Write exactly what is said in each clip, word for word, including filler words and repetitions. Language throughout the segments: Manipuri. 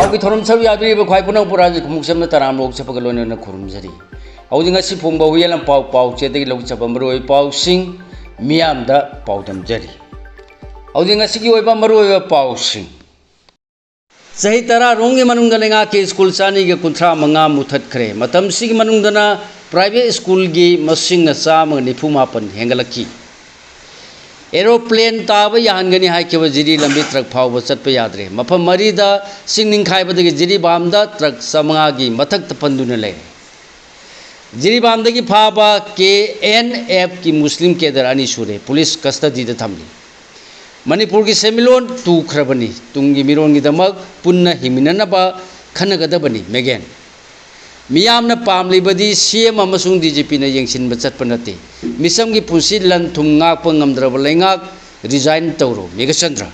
ꯑꯩꯈꯣꯏ ꯊꯧꯔꯝ ꯁꯔꯨꯛ ꯌꯥꯕꯤꯔꯤꯕ ꯈ꯭ꯋꯥꯏ ꯄꯨꯝꯅꯃꯛꯄꯨ ꯔꯥꯖ ꯈꯨꯃꯨꯛꯆꯝꯅ ꯇꯔꯥꯝꯅ ꯑꯣꯛꯆꯕꯒ ꯂꯣꯏꯅꯅ ꯈꯨꯔꯨꯝꯖꯔꯤ꯫ ꯍꯧꯖꯤꯛ ꯉꯁꯤ ꯐꯣꯡꯕ ꯍꯨꯏꯌꯦꯟ ꯂꯝꯄꯥꯎ ꯄꯥꯎꯆꯦꯗꯒꯤ ꯂꯧꯖꯕ ꯃꯔꯨꯑꯣꯏꯕ ꯄꯥꯎꯁꯤꯡ ꯃꯤꯌꯥꯝꯗ ꯄꯥꯎꯗꯝꯖꯔꯤ꯫ ꯍꯧꯖꯤꯛ ꯉꯁꯤꯒꯤ ꯑꯣꯏꯕ ꯃꯔꯨꯑꯣꯏꯕ ꯄꯥꯎꯁꯤꯡ꯫ ꯆꯍꯤ ꯇꯔꯥꯔꯣꯝꯒꯤ ꯃꯅꯨꯡꯗ ꯂꯩꯉꯥꯛꯀꯤ ꯁ꯭ꯀꯨꯜ ꯆꯅꯤꯒ ꯀꯨꯟꯊ꯭ꯔꯥ ꯃꯉꯥ ꯃꯨꯊꯠꯈ꯭ꯔꯦ꯫ ꯃꯇꯝꯁꯤꯒꯤ ꯃꯅꯨꯡꯗꯅ private ꯁ꯭ꯀꯨꯜꯒꯤ ꯃꯁꯤꯡꯅ ꯆꯥꯝꯃꯒ ꯅꯤꯐꯨ ꯃꯥꯄꯟ ꯍꯦꯟꯒꯠꯂꯛꯈꯤ꯫ Aeroplane ꯇꯥꯕ ꯌꯥꯍꯟꯒꯅꯤ ꯍꯥꯏꯈꯤꯕ ꯖꯤꯔꯤ ꯂꯝꯕꯤ ꯇ꯭ꯔꯛ ꯐꯥꯎꯕ ꯆꯠꯄ ꯌꯥꯗ꯭ꯔꯦ꯫ ꯃꯐꯝ ꯃꯔꯤꯗ ꯆꯤꯡ ꯅꯤꯡꯈꯥꯏꯕꯗꯒꯤ ꯖꯤꯔꯤꯕꯥꯝꯗ ꯇ꯭ꯔꯛ ꯆꯥꯃꯉꯥꯒꯤ ꯃꯊꯛꯇ ꯄꯟꯗꯨꯅ ꯂꯩꯔꯦ꯫ ꯖꯤꯔꯤꯕꯥꯝꯗꯒꯤ ꯐꯥꯕ ꯀꯦ ꯑꯦꯟ ꯑꯦꯐꯀꯤ ꯃꯨꯁꯂꯤꯝ cadre ꯑꯅꯤ ꯁꯨꯔꯦ ꯄꯨꯂꯤꯁ custody ꯗ ꯊꯝꯂꯤ꯫ ꯃꯅꯤꯄꯨꯔꯒꯤ ꯁꯦꯟꯃꯤꯠꯂꯣꯟ ꯇꯨꯈ꯭ꯔꯕꯅꯤ꯫ ꯇꯨꯡꯒꯤ ꯃꯤꯔꯣꯟꯒꯤꯗꯃꯛ ꯄꯨꯟꯅ ꯍꯤꯡꯃꯤꯟꯅꯅꯕ ꯈꯟꯅꯒꯗꯕꯅꯤ, ꯃꯦꯒꯦꯟ꯫ ꯃꯤꯌꯥꯝꯅ ꯄꯥꯝꯂꯤꯕꯗꯤ ꯁꯤ ꯑꯦꯝ ꯑꯃꯁꯨꯡ ꯗꯤ ꯖꯤ ꯄꯤꯅ ꯌꯦꯡꯁꯤꯟꯕ ꯆꯠꯄ ꯅꯠꯇꯦ꯫ ꯃꯤꯆꯝꯒꯤ ꯄꯨꯟꯁꯤ ꯂꯟ ꯊꯨꯝ ꯉꯥꯛꯄ ꯉꯝꯗ꯭ꯔꯕ ꯂꯩꯉꯥꯛ resign ꯇꯧꯔꯣ, ꯃꯦꯘꯆꯟꯗ꯭ꯔ꯫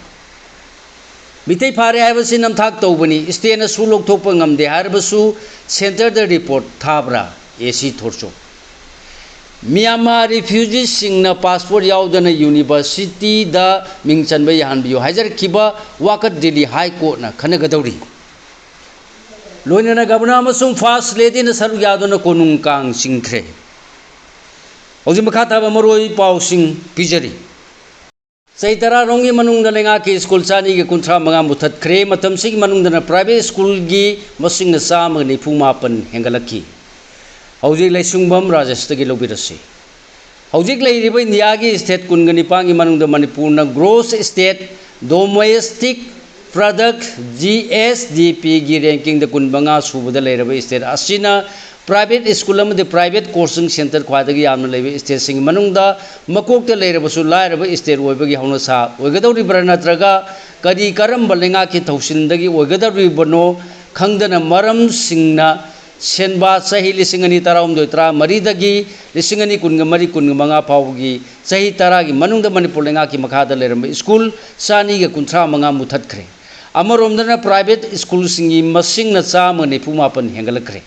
ꯃꯤꯇꯩ ꯐꯥꯔꯦ ꯍꯥꯏꯕꯁꯤ ꯅꯝꯊꯥꯛ ꯇꯧꯕꯅꯤ꯫ State ꯅꯁꯨ ꯂꯧꯊꯣꯛꯄ ꯉꯝꯗꯦ ꯍꯥꯏꯔꯕꯁꯨ centre ꯗ report ꯊꯥꯕ꯭ꯔꯥ? ꯑꯦ ꯁꯤ ꯊꯣꯔꯆꯣ꯫ ꯃ꯭ꯌꯥꯟꯃꯥꯔ refugees ꯁꯤꯡꯅ passport ꯌꯥꯎꯗꯅ university ꯗ ꯃꯤꯡ ꯆꯟꯕ ꯌꯥꯍꯟꯕꯤꯌꯨ ꯍꯥꯏꯖꯔꯛꯈꯤꯕ ꯋꯥꯀꯠ ꯗꯤꯜꯂꯤ High Court ꯅ ꯈꯟꯅꯒꯗꯧꯔꯤ꯫ ꯂꯣꯏꯅꯅ Governor ꯑꯃꯁꯨꯡ First Lady ꯅ ꯁꯔꯨꯛ ꯌꯥꯗꯨꯅ ꯀꯣꯅꯨꯡ ꯀꯥꯡ ꯆꯤꯡꯈ꯭ꯔꯦ꯫ ꯍꯧꯖꯤꯛ ꯃꯈꯥ ꯇꯥꯕ ꯃꯔꯨꯑꯣꯏ ꯄꯥꯎꯁꯤꯡ ꯄꯤꯖꯔꯤ꯫ ꯆꯍꯤ ꯇꯔꯥꯔꯣꯝꯒꯤ ꯃꯅꯨꯡꯗ ꯂꯩꯉꯥꯛꯀꯤ ꯁ꯭ꯀꯨꯜ ꯆꯅꯤꯒ ꯀꯨꯟꯊ꯭ꯔꯥ ꯃꯉꯥ ꯃꯨꯊꯠꯈ꯭ꯔꯦ꯫ ꯃꯇꯝꯁꯤꯒꯤ ꯃꯅꯨꯡꯗꯅ private ꯁ꯭ꯀꯨꯜꯒꯤ ꯃꯁꯤꯡꯅ ꯆꯥꯝꯃꯒ ꯅꯤꯐꯨ ꯃꯥꯄꯟ ꯍꯦꯟꯒꯠꯂꯛꯈꯤ꯫ ꯍꯧꯖꯤꯛ ꯂꯩꯁꯨꯡꯕꯝ ꯔꯥꯖꯦꯁꯇꯒꯤ ꯂꯧꯕꯤꯔꯁꯤ꯫ ꯍꯧꯖꯤꯛ ꯂꯩꯔꯤꯕ ꯏꯟꯗꯤꯌꯥꯒꯤ state ꯀꯨꯟꯒ ꯅꯤꯄꯥꯟꯒꯤ ꯃꯅꯨꯡꯗ ꯃꯅꯤꯄꯨꯔꯅ gross state domestic product, G S D P ꯒꯤ ranking ꯗ ꯀꯨꯟꯃꯉꯥ ꯁꯨꯕꯗ ꯂꯩꯔꯕ state ꯑꯁꯤꯅ private ꯁ꯭ꯀꯨꯜ ꯑꯃꯗꯤ private coaching centre ꯈ꯭ꯋꯥꯏꯗꯒꯤ ꯌꯥꯝꯅ ꯂꯩꯕ state ꯁꯤꯡꯒꯤ ꯃꯅꯨꯡꯗ ꯃꯀꯣꯛꯇ ꯂꯩꯔꯕꯁꯨ ꯂꯥꯏꯔꯕ state ꯑꯣꯏꯕꯒꯤ ꯍꯧꯅꯁꯥ ꯑꯣꯏꯒꯗꯧꯔꯤꯕ꯭ꯔꯥ, ꯅꯠꯇ꯭ꯔꯒ ꯀꯔꯤ ꯀꯔꯝꯕ ꯂꯩꯉꯥꯛꯀꯤ ꯊꯧꯁꯤꯜꯗꯒꯤ ꯑꯣꯏꯒꯗꯧꯔꯤꯕꯅꯣ ꯈꯪꯗꯅ ꯃꯔꯝꯁꯤꯡꯅ ꯁꯦꯟꯕꯥ ꯆꯍꯤ ꯂꯤꯁꯤꯡ ꯑꯅꯤ ꯇꯔꯥꯍꯨꯝꯗꯣꯏ ꯇꯔꯥꯃꯔꯤꯗꯒꯤ ꯂꯤꯁꯤꯡ ꯑꯅꯤ ꯀꯨꯟꯒ ꯃꯔꯤ ꯀꯨꯟꯒ ꯃꯉꯥ ꯐꯥꯎꯕꯒꯤ ꯆꯍꯤ ꯇꯔꯥꯒꯤ ꯃꯅꯨꯡꯗ ꯃꯅꯤꯄꯨꯔ ꯂꯩꯉꯥꯛꯀꯤ ꯃꯈꯥꯗ ꯂꯩꯔꯝꯕ ꯁ꯭ꯀꯨꯜ ꯆꯅꯤꯒ ꯀꯨꯟꯊ꯭ꯔꯥ ꯃꯉꯥ ꯃꯨꯊꯠꯈ꯭ꯔꯦ꯫ ꯑꯃꯔꯣꯝꯗꯅ private ꯁ꯭ꯀꯨꯜꯁꯤꯡꯒꯤ ꯃꯁꯤꯡꯅ ꯆꯥꯝꯃ ꯅꯤꯐꯨ ꯃꯥꯄꯟ ꯍꯦꯟꯒꯠꯂꯛꯈ꯭ꯔꯦ꯫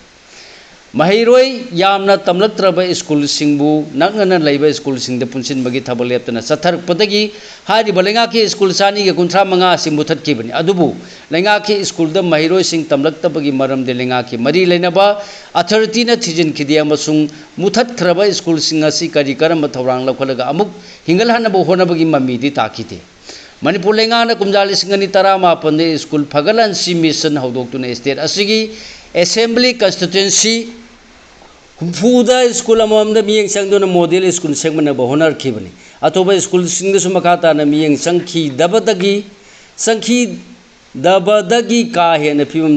ꯃꯍꯩꯔꯣꯏ ꯌꯥꯝꯅ ꯇꯝꯂꯛꯇ꯭ꯔꯕ ꯁ꯭ꯀꯨꯜꯁꯤꯡꯕꯨ ꯅꯛꯅꯅ ꯂꯩꯕ ꯁ꯭ꯀꯨꯜꯁꯤꯡꯗ ꯄꯨꯟꯁꯤꯟꯕꯒꯤ ꯊꯕꯛ ꯂꯦꯞꯇꯅ ꯆꯠꯊꯔꯛꯄꯗꯒꯤ ꯍꯥꯏꯔꯤꯕ ꯂꯩꯉꯥꯛꯀꯤ ꯁ꯭ꯀꯨꯜ ꯆꯥꯅꯤꯒ ꯀꯨꯟꯊ꯭ꯔꯥ ꯃꯉꯥ ꯑꯁꯤ ꯃꯨꯊꯠꯈꯤꯕꯅꯤ꯫ ꯑꯗꯨꯕꯨ ꯂꯩꯉꯥꯛꯀꯤ ꯁ꯭ꯀꯨꯜꯗ ꯃꯍꯩꯔꯣꯏꯁꯤꯡ ꯇꯝꯂꯛꯇꯕꯒꯤ ꯃꯔꯝꯗꯤ ꯂꯩꯉꯥꯛꯀꯤ ꯃꯔꯤ ꯂꯩꯅꯕ ꯑꯣꯊꯣꯔꯤꯇꯤꯅ ꯊꯤꯖꯤꯟꯈꯤꯗꯦ ꯑꯃꯁꯨꯡ ꯃꯨꯊꯠꯈ꯭ꯔꯕ ꯁ꯭ꯀꯨꯜꯁꯤꯡ ꯑꯁꯤ ꯀꯔꯤ ꯀꯔꯝꯕ ꯊꯧꯔꯥꯡ ꯂꯧꯈꯠꯂꯒ ꯑꯃꯨꯛ ꯍꯤꯡꯒꯠꯍꯟꯅꯕ ꯍꯣꯠꯅꯕꯒꯤ ꯃꯃꯤꯗꯤ ꯇꯥꯈꯤꯗꯦ꯫ ꯃꯅꯤꯄꯨꯔ ꯂꯩꯉꯥꯛꯅ ꯀꯨꯝꯖꯥ ꯂꯤꯁꯤꯡ ꯑꯅꯤ ꯇꯔꯥꯃꯥꯄꯟꯗ ꯁ꯭ꯀꯨꯜ ꯐꯒꯠꯍꯟꯁꯤ ꯃꯤꯁꯟ ꯍꯧꯗꯣꯛꯇꯨꯅ ꯁ꯭ꯇꯦꯠ ꯑꯁꯤꯒꯤ ꯑꯦꯁꯦꯝꯕ꯭ꯂꯤ ꯀꯟꯁꯇꯤꯇ꯭ꯋꯦꯟꯁꯤ ꯍꯨꯝꯐꯨꯗ ꯁ꯭ꯀꯨꯜ ꯑꯃꯃꯝꯗ ꯃꯤꯠꯌꯦꯡ ꯆꯪꯗꯨꯅ ꯃꯣꯗꯦꯜ ꯁ꯭ꯀꯨꯜ ꯁꯦꯝꯒꯠꯅꯕ ꯍꯣꯠꯅꯔꯛꯈꯤꯕꯅꯤ꯫ ꯑꯇꯣꯞꯄ ꯁ꯭ꯀꯨꯜꯁꯤꯡꯗꯁꯨ ꯃꯈꯥ ꯇꯥꯅ ꯃꯤꯠꯌꯦꯡ ꯆꯪꯈꯤꯗꯕꯗꯒꯤ, ꯆꯪꯈꯤꯗꯕꯗꯒꯤ ꯀꯥ ꯍꯦꯟꯅ ꯐꯤꯕꯝ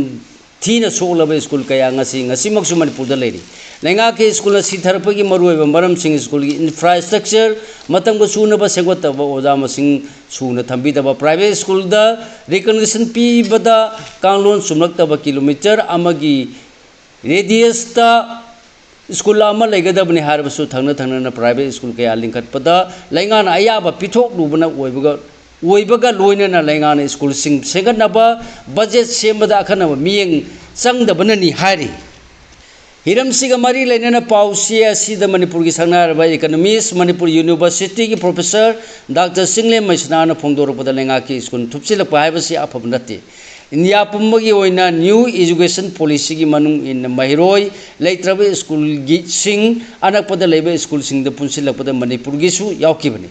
ꯊꯤꯅ ꯁꯣꯛꯂꯕ ꯁ꯭ꯀꯨꯜ ꯀꯌꯥ ꯉꯁꯤ, ꯉꯁꯤꯃꯛꯁꯨ ꯃꯅꯤꯄꯨꯔꯗ ꯂꯩꯔꯤ꯫ ꯂꯩꯉꯥꯛꯀꯤ ꯁ꯭ꯀꯨꯜ ꯑꯁꯤ ꯊꯔꯛꯄꯒꯤ ꯃꯔꯨꯑꯣꯏꯕ ꯃꯔꯝꯁꯤꯡ: ꯁ꯭ꯀꯨꯜꯒꯤ ꯏꯟꯐ꯭ꯔꯥꯁ꯭ꯇ꯭ꯔꯛꯆꯔ ꯃꯇꯝꯒ ꯆꯨꯅꯕ ꯁꯦꯝꯒꯠꯇꯕ, ꯑꯣꯖꯥ ꯃꯁꯤꯡ ꯁꯨꯅ ꯊꯝꯕꯤꯗꯕ, ꯄ꯭ꯔꯥꯏꯚꯦꯠ ꯁ꯭ꯀꯨꯜꯗ ꯔꯤꯀꯣꯒꯅꯤꯁꯟ ꯄꯤꯕꯗ ꯀꯥꯡꯂꯣꯟ ꯆꯨꯝꯂꯛꯇꯕ, ꯀꯤꯂꯣꯃꯤꯇꯔ ꯑꯃꯒꯤ ꯔꯦꯗꯤꯌꯁꯇ ꯁ꯭ꯀꯨꯜ ꯑꯃ ꯂꯩꯒꯗꯕꯅꯤ ꯍꯥꯏꯔꯕꯁꯨ, ꯊꯪꯅ ꯊꯪꯅꯅ ꯄ꯭ꯔꯥꯏꯚꯦꯠ ꯁ꯭ꯀꯨꯜ ꯀꯌꯥ ꯂꯤꯡꯈꯠꯄꯗ ꯂꯩꯉꯥꯛꯅ ꯑꯌꯥꯕ ꯄꯤꯊꯣꯛꯂꯨꯕꯅ ꯑꯣꯏꯕꯒ, ꯑꯣꯏꯕꯒ ꯂꯣꯏꯅꯅ ꯂꯩꯉꯥꯛꯅ ꯁ꯭ꯀꯨꯜꯁꯤꯡ ꯁꯦꯝꯒꯠꯅꯕ ꯕꯖꯦꯠ ꯁꯦꯝꯕꯗ ꯑꯈꯟꯅꯕ ꯃꯤꯠꯌꯦꯡ ꯆꯪꯗꯕꯅꯅꯤ ꯍꯥꯏꯔꯤ꯫ ꯍꯤꯔꯝꯁꯤꯒ ꯃꯔꯤ ꯂꯩꯅꯅ ꯄꯥꯎ ꯆꯦ ꯑꯁꯤꯗ ꯃꯅꯤꯄꯨꯔꯒꯤ ꯁꯛꯅꯥꯏꯔꯕ ꯏꯀꯅꯣꯃꯤꯁ, ꯃꯅꯤꯄꯨꯔ ꯌꯨꯅꯤꯚꯔꯁꯤꯇꯤꯒꯤ ꯄ꯭ꯔꯣꯐꯦꯁꯔ ꯗꯥꯛꯇꯔ ꯆꯤꯡꯂꯦꯝ ꯃꯩꯁꯅꯥꯅ ꯐꯣꯡꯗꯣꯔꯛꯄꯗ ꯂꯩꯉꯥꯛꯀꯤ ꯁ꯭ꯀꯨꯜ ꯊꯨꯞꯆꯤꯜꯂꯛꯄ ꯍꯥꯏꯕꯁꯤ ꯑꯐꯕ ꯅꯠꯇꯦ꯫ ꯏꯟꯗꯤꯌꯥ ꯄꯨꯝꯕꯒꯤ ꯑꯣꯏꯅ ꯅ꯭ꯌꯨ ꯏꯖꯨꯀꯦꯁꯟ ꯄꯣꯂꯤꯁꯤꯒꯤ ꯃꯅꯨꯡ ꯏꯟꯅ ꯃꯍꯩꯔꯣꯏ ꯂꯩꯇ꯭ꯔꯕ ꯁ꯭ꯀꯨꯜꯒꯤ ꯁꯤꯡ ꯑꯅꯛꯄꯗ ꯂꯩꯕ ꯁ꯭ꯀꯨꯜꯁꯤꯡꯗ ꯄꯨꯟꯁꯤꯜꯂꯛꯄꯗ ꯃꯅꯤꯄꯨꯔꯒꯤꯁꯨ ꯌꯥꯎꯈꯤꯕꯅꯤ꯫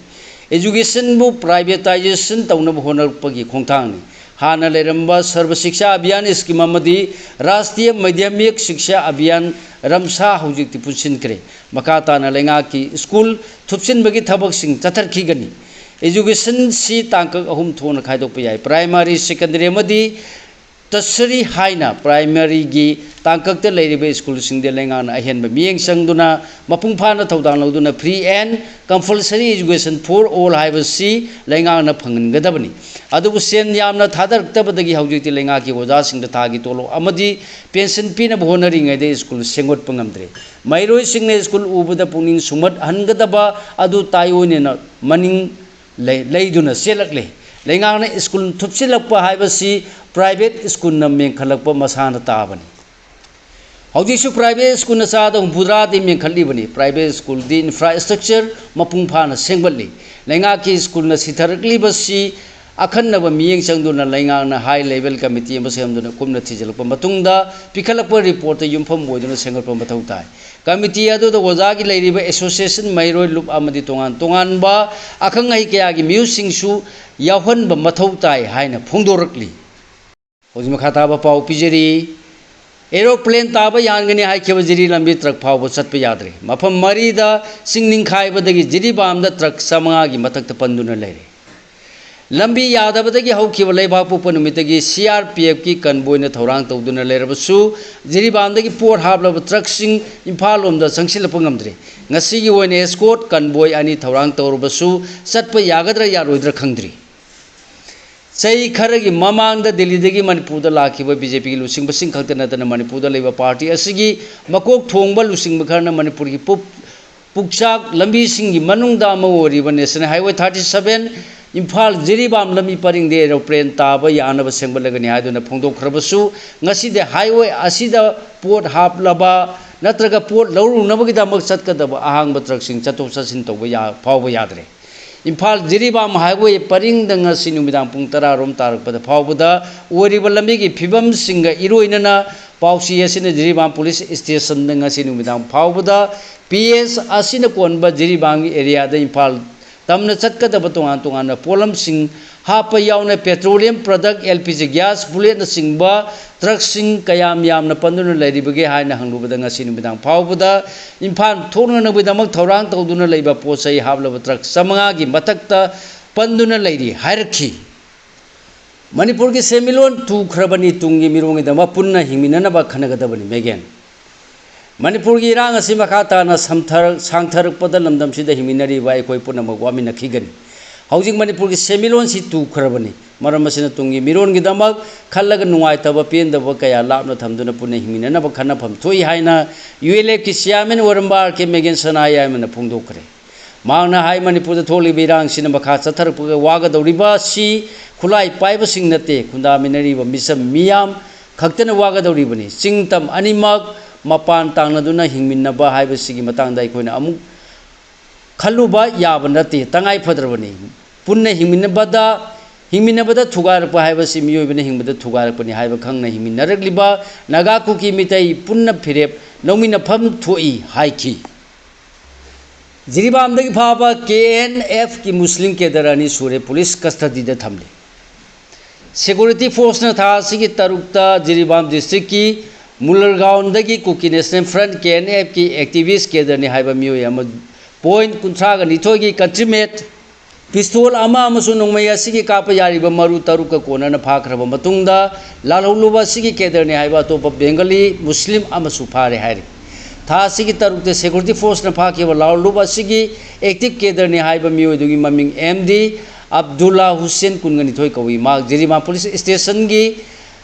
ꯏꯖꯨꯀꯦꯁꯟꯕꯨ ꯄ꯭ꯔꯥꯏꯚꯦꯇꯥꯏꯖꯦꯁꯟ ꯇꯧꯅꯕ ꯍꯣꯠꯅꯔꯛꯄꯒꯤ ꯈꯣꯡꯊꯥꯡꯅꯤ꯫ ꯍꯥꯟꯅ ꯂꯩꯔꯝꯕ ꯁꯔꯕ ꯁꯤꯛꯁꯥ ꯑꯚꯤꯌꯥꯟ ꯁ꯭ꯀꯤꯝ ꯑꯃꯗꯤ ꯔꯥꯁꯇ꯭ꯔꯤꯌ ꯃꯥꯙ꯭ꯌꯃꯤꯛ ꯁꯤꯛꯁꯥ ꯑꯚꯤꯌꯥꯟ, ꯔꯝꯁꯥ, ꯍꯧꯖꯤꯛꯇꯤ ꯄꯨꯟꯁꯤꯟꯈ꯭ꯔꯦ꯫ ꯃꯈꯥ ꯇꯥꯅ ꯂꯩꯉꯥꯛꯀꯤ ꯁ꯭ꯀꯨꯜ ꯊꯨꯞꯆꯤꯟꯕꯒꯤ ꯊꯕꯛꯁꯤꯡ ꯆꯠꯊꯔꯛꯈꯤꯒꯅꯤ꯫ ꯏꯖꯨꯀꯦꯁꯟꯁꯤ ꯇꯥꯡꯀꯛ ꯑꯍꯨꯝ ꯊꯣꯛꯅ ꯈꯥꯏꯗꯣꯛꯄ ꯌꯥꯏ: ꯄ꯭ꯔꯥꯏꯃꯥꯔꯤ, ꯁꯦꯀꯦꯟꯗꯔꯤ ꯑꯃꯗꯤ ꯇꯁꯔꯤ ꯍꯥꯏꯅ꯫ ꯄ꯭ꯔꯥꯏꯃꯥꯔꯤꯒꯤ ꯇꯥꯡꯀꯛꯇ ꯂꯩꯔꯤꯕ ꯁ꯭ꯀꯨꯜꯁꯤꯡꯗ ꯂꯩꯉꯥꯛꯅ ꯑꯍꯦꯟꯕ ꯃꯤꯠꯌꯦꯡ ꯆꯪꯗꯨꯅ ꯃꯄꯨꯡ ꯐꯥꯅ ꯊꯧꯗꯥꯡ ꯂꯧꯗꯨꯅ Free and Compulsory Education for All ꯍꯥꯏꯕꯁꯤ ꯂꯩꯉꯥꯛꯅ ꯐꯪꯍꯟꯒꯗꯕꯅꯤ꯫ ꯑꯗꯨꯕꯨ ꯁꯦꯟ ꯌꯥꯝꯅ ꯊꯥꯗꯔꯛꯇꯕꯗꯒꯤ ꯍꯧꯖꯤꯛꯇꯤ ꯂꯩꯉꯥꯛꯀꯤ ꯑꯣꯖꯥꯁꯤꯡꯗ ꯊꯥꯒꯤ ꯇꯣꯂꯣꯞ ꯑꯃꯗꯤ ꯄꯦꯟꯁꯟ ꯄꯤꯅꯕ ꯍꯣꯠꯅꯔꯤꯉꯩꯗ ꯁ꯭ꯀꯨꯜ ꯁꯦꯝꯒꯠꯄ ꯉꯝꯗ꯭ꯔꯦ꯫ ꯃꯍꯩꯔꯣꯏꯁꯤꯡꯅ ꯁ꯭ꯀꯨꯜ ꯎꯕꯗ ꯄꯨꯛꯅꯤꯡ ꯁꯨꯝꯍꯠꯍꯟꯒꯗꯕ ꯑꯗꯨ ꯇꯥꯏꯑꯣꯏꯅꯅ ꯃꯅꯤꯡ ꯂꯩ-, ꯂꯩꯗꯨꯅ ꯆꯦꯜꯂꯛꯂꯦ꯫ ꯂꯩꯉꯥꯛꯅ ꯁ꯭ꯀꯨꯜ ꯊꯨꯞꯆꯤꯜꯂꯛꯄ ꯍꯥꯏꯕꯁꯤ ꯄ꯭ꯔꯥꯏꯚꯦꯠ ꯁ꯭ꯀꯨꯜꯅ ꯃꯦꯟꯈꯠꯂꯛꯄ ꯃꯁꯥꯅ ꯇꯥꯕꯅꯤ꯫ ꯍꯧꯖꯤꯛꯁꯨ private schoolꯅ ꯆꯥꯗ ꯍꯨꯝꯐꯨꯇꯔꯥꯗꯤ ꯃꯦꯟꯈꯠꯂꯤꯕꯅꯤ꯫ Private schoolꯗꯤ infrastructure ꯃꯄꯨꯡ ꯐꯥꯅ ꯁꯦꯝꯒꯠꯂꯤ꯫ ꯂꯩꯉꯥꯛꯀꯤ schoolꯅ ꯁꯤꯊꯔꯛꯂꯤꯕꯁꯤ ꯑꯈꯟꯅꯕ ꯃꯤꯠꯌꯦꯡ ꯆꯪꯗꯨꯅ ꯂꯩꯉꯥꯛꯅ high level committee ꯑꯃ ꯁꯦꯝꯗꯨꯅ ꯀꯨꯞꯅ ꯊꯤꯖꯤꯜꯂꯛꯄ ꯃꯇꯨꯡꯗ ꯄꯤꯈꯠꯂꯛꯄ reportꯇ ꯌꯨꯝꯐꯝ ꯑꯣꯏꯗꯨꯅ ꯁꯦꯝꯒꯠꯄ ꯃꯊꯧ ꯇꯥꯏ꯫ Committee ꯑꯗꯨꯗ ꯑꯣꯖꯥꯒꯤ ꯂꯩꯔꯤꯕ association, ꯃꯍꯩꯔꯣꯏ, ꯂꯨꯞ ꯑꯃꯗꯤ ꯇꯣꯉꯥꯟ ꯇꯣꯉꯥꯟꯕ ꯑꯈꯪ ꯑꯍꯩ ꯀꯌꯥꯒꯤ ꯃꯤꯑꯣꯏꯁꯤꯡꯁꯨ ꯌꯥꯎꯍꯟꯕ ꯃꯊꯧ ꯇꯥꯏ ꯍꯥꯏꯅ ꯐꯣꯡꯗꯣꯔꯛꯂꯤ꯫ ꯍꯧꯖꯤꯛ ꯃꯈꯥ ꯇꯥꯕ ꯄꯥꯎ ꯄꯤꯖꯔꯤ꯫ Aeroplane ꯇꯥꯕ ꯌꯥꯟꯒꯅꯤ ꯍꯥꯏꯈꯤꯕ ꯖꯤꯔꯤ ꯂꯝꯕꯤ truck ꯐꯥꯎꯕ ꯆꯠꯄ ꯌꯥꯗ꯭ꯔꯦ꯫ ꯃꯐꯝ ꯃꯔꯤꯗ ꯆꯤꯡ ꯅꯤꯡꯈꯥꯏꯕꯗꯒꯤ ꯖꯤꯔꯤꯕꯥꯝꯗ truck ꯆꯥꯃꯉꯥꯒꯤ ꯃꯊꯛꯇ ꯄꯟꯗꯨꯅ ꯂꯩꯔꯦ꯫ ꯂꯝꯕꯤ ꯌꯥꯗꯕꯗꯒꯤ ꯍꯧꯈꯤꯕ ꯂꯩꯕꯥꯛꯄꯣꯛꯄ ꯅꯨꯃꯤꯠꯇꯒꯤ CRPFꯀꯤ convoyꯅ ꯊꯧꯔꯥꯡ ꯇꯧꯗꯨꯅ ꯂꯩꯔꯕꯁꯨ, ꯖꯤꯔꯤꯕꯥꯝꯗꯒꯤ ꯄꯣꯠ ꯍꯥꯞꯂꯕ truckꯁꯤꯡ ꯏꯝꯐꯥꯜ ꯂꯣꯝꯗ ꯆꯪꯁꯤꯜꯂꯛꯄ ꯉꯝꯗ꯭ꯔꯦ꯫ ꯉꯁꯤꯒꯤ ꯑꯣꯏꯅ escort convoy ꯑꯅꯤ ꯊꯧꯔꯥꯡ ꯇꯧꯔꯕꯁꯨ, ꯆꯠꯄ ꯌꯥꯒꯗ꯭ꯔꯥ ꯌꯥꯔꯣꯏꯗ꯭ꯔꯥ ꯈꯪꯗ꯭ꯔꯤ꯫ ꯆꯍꯤ ꯈꯔꯒꯤ ꯃꯃꯥꯡꯗ ꯗꯤꯜꯂꯤꯗꯒꯤ ꯃꯅꯤꯄꯨꯔꯗ ꯂꯥꯛꯈꯤꯕ BJPꯒꯤ ꯂꯨꯆꯤꯡꯕꯁꯤꯡ ꯈꯛꯇ ꯅꯠꯇꯅ ꯃꯅꯤꯄꯨꯔꯗ ꯂꯩꯕ party ꯑꯁꯤꯒꯤ ꯃꯀꯣꯛ ꯊꯣꯡꯕ ꯂꯨꯆꯤꯡꯕ ꯈꯔꯅ ꯃꯅꯤꯄꯨꯔꯒꯤ ꯄꯨꯞ-, ꯄꯨꯛꯆꯥꯛ ꯂꯝꯕꯤꯁꯤꯡꯒꯤ ꯃꯅꯨꯡꯗ ꯑꯃ ꯑꯣꯏꯔꯤꯕ National Highway thirty seven Imphal Jiribam ꯂꯝꯕꯤ ꯄꯔꯤꯡꯗ aeroplane ꯇꯥꯕ ꯌꯥꯅꯕ ꯁꯦꯝꯒꯠꯂꯒꯅꯤ ꯍꯥꯏꯗꯨꯅ ꯐꯣꯡꯗꯣꯛꯈ꯭ꯔꯕꯁꯨ, ꯉꯁꯤꯗꯤ highway ꯑꯁꯤꯗ ꯄꯣꯠ ꯍꯥꯞꯂꯕ ꯅꯠꯇ꯭ꯔꯒ ꯄꯣꯠ ꯂꯧꯔꯨꯅꯕꯒꯤꯗꯃꯛ ꯆꯠꯀꯗꯕ ꯑꯍꯥꯡꯕ truckꯁꯤꯡ ꯆꯠꯊꯣꯛ ꯆꯠꯁꯤꯟ ꯇꯧꯕ ꯌꯥ-, ꯐꯥꯎꯕ ꯌꯥꯗ꯭ꯔꯦ꯫ ꯏꯝꯐꯥꯜ ꯖꯤꯔꯤꯕꯥꯝ highway ꯄꯔꯤꯡꯗ ꯉꯁꯤ ꯅꯨꯃꯤꯗꯥꯡ ꯄꯨꯡ ꯇꯔꯥ ꯔꯣꯝ ꯇꯥꯔꯛꯄꯗ ꯐꯥꯎꯕꯗ ꯑꯣꯏꯔꯤꯕ ꯂꯝꯕꯤꯒꯤ ꯐꯤꯕꯝꯁꯤꯡꯒ ꯏꯔꯣꯏꯅꯅ ꯄꯥꯎꯆꯦ ꯑꯁꯤꯅ ꯖꯤꯔꯤꯕꯥꯝ police stationꯗ ꯉꯁꯤ ꯅꯨꯃꯤꯗꯥꯡ ꯐꯥꯎꯕꯗ PS ꯑꯁꯤꯅ ꯀꯣꯟꯕ ꯖꯤꯔꯤꯕꯥꯝꯒꯤ areaꯗ ꯏꯝꯐꯥꯜ ꯇꯝꯅ ꯆꯠꯀꯗꯕ ꯇꯣꯉꯥꯟ ꯇꯣꯉꯥꯟꯕ ꯄꯣꯠꯂꯝꯁꯤꯡ ꯍꯥꯞꯄ ꯌꯥꯎꯅ petroleum product, LPG gas, bulletꯅꯆꯤꯡꯕ truckꯁꯤꯡ ꯀꯌꯥꯝ ꯌꯥꯝꯅ ꯄꯟꯗꯨꯅ ꯂꯩꯔꯤꯕꯒꯦ ꯍꯥꯏꯅ ꯍꯪꯂꯨꯕꯗ, ꯉꯁꯤ ꯅꯨꯃꯤꯗꯥꯡ ꯐꯥꯎꯕꯗ ꯏꯝꯐꯥꯜ ꯊꯣꯛꯅꯅꯕꯒꯤꯗꯃꯛ ꯊꯧꯔꯥꯡ ꯇꯧꯗꯨꯅ ꯂꯩꯕ ꯄꯣꯠ ꯆꯩ ꯍꯥꯞꯂꯕ truck ꯆꯥꯃꯉꯥꯒꯤ ꯃꯊꯛꯇ ꯄꯟꯗꯨꯅ ꯂꯩꯔꯤ ꯍꯥꯏꯔꯛꯈꯤ꯫ ꯃꯅꯤꯄꯨꯔꯒꯤ ꯁꯦꯟꯃꯤꯠꯂꯣꯟ ꯇꯨꯈ꯭ꯔꯕꯅꯤ, ꯇꯨꯡꯒꯤ ꯃꯤꯔꯣꯜꯒꯤꯗꯃꯛ ꯄꯨꯟꯅ ꯍꯤꯡꯃꯤꯟꯅꯅꯕ ꯈꯟꯅꯒꯗꯕꯅꯤ, ꯃꯦꯒꯦꯟ꯫ ꯃꯅꯤꯄꯨꯔꯒꯤ ꯏꯔꯥꯡ ꯑꯁꯤ ꯃꯈꯥ ꯇꯥꯅ ꯁꯝꯊꯔꯛ-, ꯁꯥꯡꯊꯔꯛꯄꯗ ꯂꯝꯗꯝꯁꯤꯗ ꯍꯤꯡꯃꯤꯟꯅꯔꯤꯕ ꯑꯩꯈꯣꯏ ꯄꯨꯝꯅꯃꯛ ꯋꯥꯃꯤꯟꯅꯈꯤꯒꯅꯤ꯫ ꯍꯧꯖꯤꯛ ꯃꯅꯤꯄꯨꯔꯒꯤ ꯁꯦꯟꯃꯤꯠꯂꯣꯟꯁꯤ ꯇꯨꯈ꯭ꯔꯕꯅꯤ꯫ ꯃꯔꯝ ꯑꯁꯤꯅ ꯇꯨꯡꯒꯤ ꯃꯤꯔꯣꯟꯒꯤꯗꯃꯛ ꯈꯜꯂꯒ ꯅꯨꯡꯉꯥꯏꯇꯕ ꯄꯦꯟꯗꯕ ꯀꯌꯥ ꯂꯥꯞꯅ ꯊꯝꯗꯨꯅ ꯄꯨꯟꯅ ꯍꯤꯡꯃꯤꯟꯅꯅꯕ ꯈꯟꯅꯐꯝ ꯊꯣꯛꯏ ꯍꯥꯏꯅ ULFꯀꯤ chairman ꯑꯣꯏꯔꯝꯕ ꯑꯥꯔ ꯀꯦ ꯃꯦꯒꯦꯟ ꯁꯅꯥ ꯌꯥꯏꯃꯅ ꯐꯣꯡꯗꯣꯛꯈ꯭ꯔꯦ꯫ ꯃꯍꯥꯛꯅ ꯍꯥꯏ, ꯃꯅꯤꯄꯨꯔꯗ ꯊꯣꯛꯂꯤꯕ ꯏꯔꯥꯡꯁꯤꯅ ꯃꯈꯥ ꯆꯠꯊꯔꯛꯄꯒ ꯋꯥꯒꯗꯧꯔꯤꯕ ꯑꯁꯤ ꯈꯨꯠꯂꯥꯏ ꯄꯥꯏꯕꯁꯤꯡ ꯅꯠꯇꯦ, ꯈꯨꯟꯗꯥꯃꯤꯟꯅꯔꯤꯕ ꯃꯤꯆꯝ ꯃꯤꯌꯥꯝ ꯈꯛꯇꯅ ꯋꯥꯒꯗꯧꯔꯤꯕꯅꯤ꯫ ꯆꯤꯡ ꯇꯝ ꯑꯅꯤꯃꯛ ꯃꯄꯥꯟ ꯇꯥꯡꯅꯗꯨꯅ ꯍꯤꯡꯃꯤꯟꯅꯕ ꯍꯥꯏꯕꯁꯤꯒꯤ ꯃꯇꯥꯡꯗ ꯑꯩꯈꯣꯏꯅ ꯑꯃꯨꯛ ꯈꯜꯂꯨꯕ ꯌꯥꯕ ꯅꯠꯇꯦ, ꯇꯉꯥꯏ ꯐꯗ꯭ꯔꯕꯅꯤ꯫ ꯄꯨꯟꯅ ꯍꯤꯡꯃꯤꯟꯅꯕꯗ, ꯍꯤꯡꯃꯤꯟꯅꯕꯗ ꯊꯨꯒꯥꯏꯔꯛꯄ ꯍꯥꯏꯕꯁꯤ ꯃꯤꯑꯣꯏꯕꯅ ꯍꯤꯡꯕꯗ ꯊꯨꯒꯥꯏꯔꯛꯄꯅꯤ ꯍꯥꯏꯕ ꯈꯪꯅ ꯍꯤꯡꯃꯤꯟꯅꯔꯛꯂꯤꯕ ꯅꯥꯒꯥ ꯀꯨꯀꯤ ꯃꯤꯇꯩ ꯄꯨꯟꯅ ꯐꯤꯔꯦꯞ ꯂꯧꯃꯤꯟꯅꯐꯝ ꯊꯣꯛꯏ ꯍꯥꯏꯈꯤ꯫ ꯖꯤꯔꯤꯕꯥꯝꯗꯒꯤ ꯐꯥꯕ ꯀꯦ ꯑꯦꯟ ꯑꯦꯐꯀꯤ ꯃꯨꯁꯂꯤꯝ ꯀꯦꯗꯔ ꯑꯅꯤ ꯁꯨꯔꯦ ꯄꯨꯂꯤꯁ ꯀꯁꯇꯗꯤꯗ ꯊꯝꯂꯤ꯫ ꯁꯦꯀ꯭ꯌꯨꯔꯤꯇꯤ ꯐꯣꯔꯁꯅ ꯊꯥ ꯑꯁꯤꯒꯤ ꯇꯔꯨꯛꯇ ꯖꯤꯔꯤꯕꯥꯝ ꯗꯤꯁꯇ꯭ꯔꯤꯛꯀꯤ ꯃꯨꯂꯔꯒꯥꯎꯟꯗꯒꯤ ꯀꯨꯀꯤ ꯅꯦꯁꯅꯦꯜ ꯐ꯭ꯔꯟꯠ, ꯀꯦ ꯑꯦꯟ ꯑꯦꯐꯀꯤ ꯑꯦꯛꯇꯤꯚꯤꯁ꯭ꯠ ꯀꯦꯗꯔꯅꯤ ꯍꯥꯏꯕ ꯃꯤꯑꯣꯏ ꯑꯃ ꯄꯣꯏꯟꯠ ꯀꯨꯟꯊ꯭ꯔꯥꯒ ꯅꯤꯊꯣꯏꯒꯤ ꯀꯟꯇ꯭ꯔꯤꯃꯦꯠ ꯄꯤꯁꯇꯣꯜ ꯑꯃ ꯑꯃꯁꯨꯡ ꯅꯣꯡꯃꯩ ꯑꯁꯤꯒꯤ ꯀꯥꯞꯄ ꯌꯥꯔꯤꯕ ꯃꯔꯨ ꯇꯔꯨꯛꯀ ꯀꯣꯟꯅꯅ ꯐꯥꯈ꯭ꯔꯕ ꯃꯇꯨꯡꯗ, ꯂꯥꯜꯍꯧꯂꯨꯕ ꯑꯁꯤꯒꯤ ꯀꯦꯗꯔꯅꯤ ꯍꯥꯏꯕ ꯑꯇꯣꯞꯄ ꯕꯦꯡꯒꯂꯤ ꯃꯨꯁꯂꯤꯝ ꯑꯃꯁꯨ ꯐꯥꯔꯦ ꯍꯥꯏꯔꯤ꯫ ꯊꯥ ꯑꯁꯤꯒꯤ ꯇꯔꯨꯛꯇ ꯁꯦꯀ꯭ꯌꯨꯔꯤꯇꯤ ꯐꯣꯔꯁꯅ ꯐꯥꯈꯤꯕ ꯂꯥꯜꯍꯧꯂꯨꯕ ꯑꯁꯤꯒꯤ ꯑꯦꯛꯇꯤꯚ ꯀꯦꯗꯔꯅꯤ ꯍꯥꯏꯕ ꯃꯤꯑꯣꯏꯗꯨꯒꯤ ꯃꯃꯤꯡ ꯑꯦꯝ ꯗꯤ ꯑꯕꯗꯨꯜꯂꯥ ꯍꯨꯁꯦꯟ, ꯀꯨꯟꯒ ꯅꯤꯊꯣꯏ ꯀꯧꯏ꯫ ꯃꯍꯥꯛ ꯖꯤꯔꯤꯕꯥꯝ ꯄꯨꯂꯤꯁ ꯁ꯭ꯇꯦꯁꯟꯒꯤ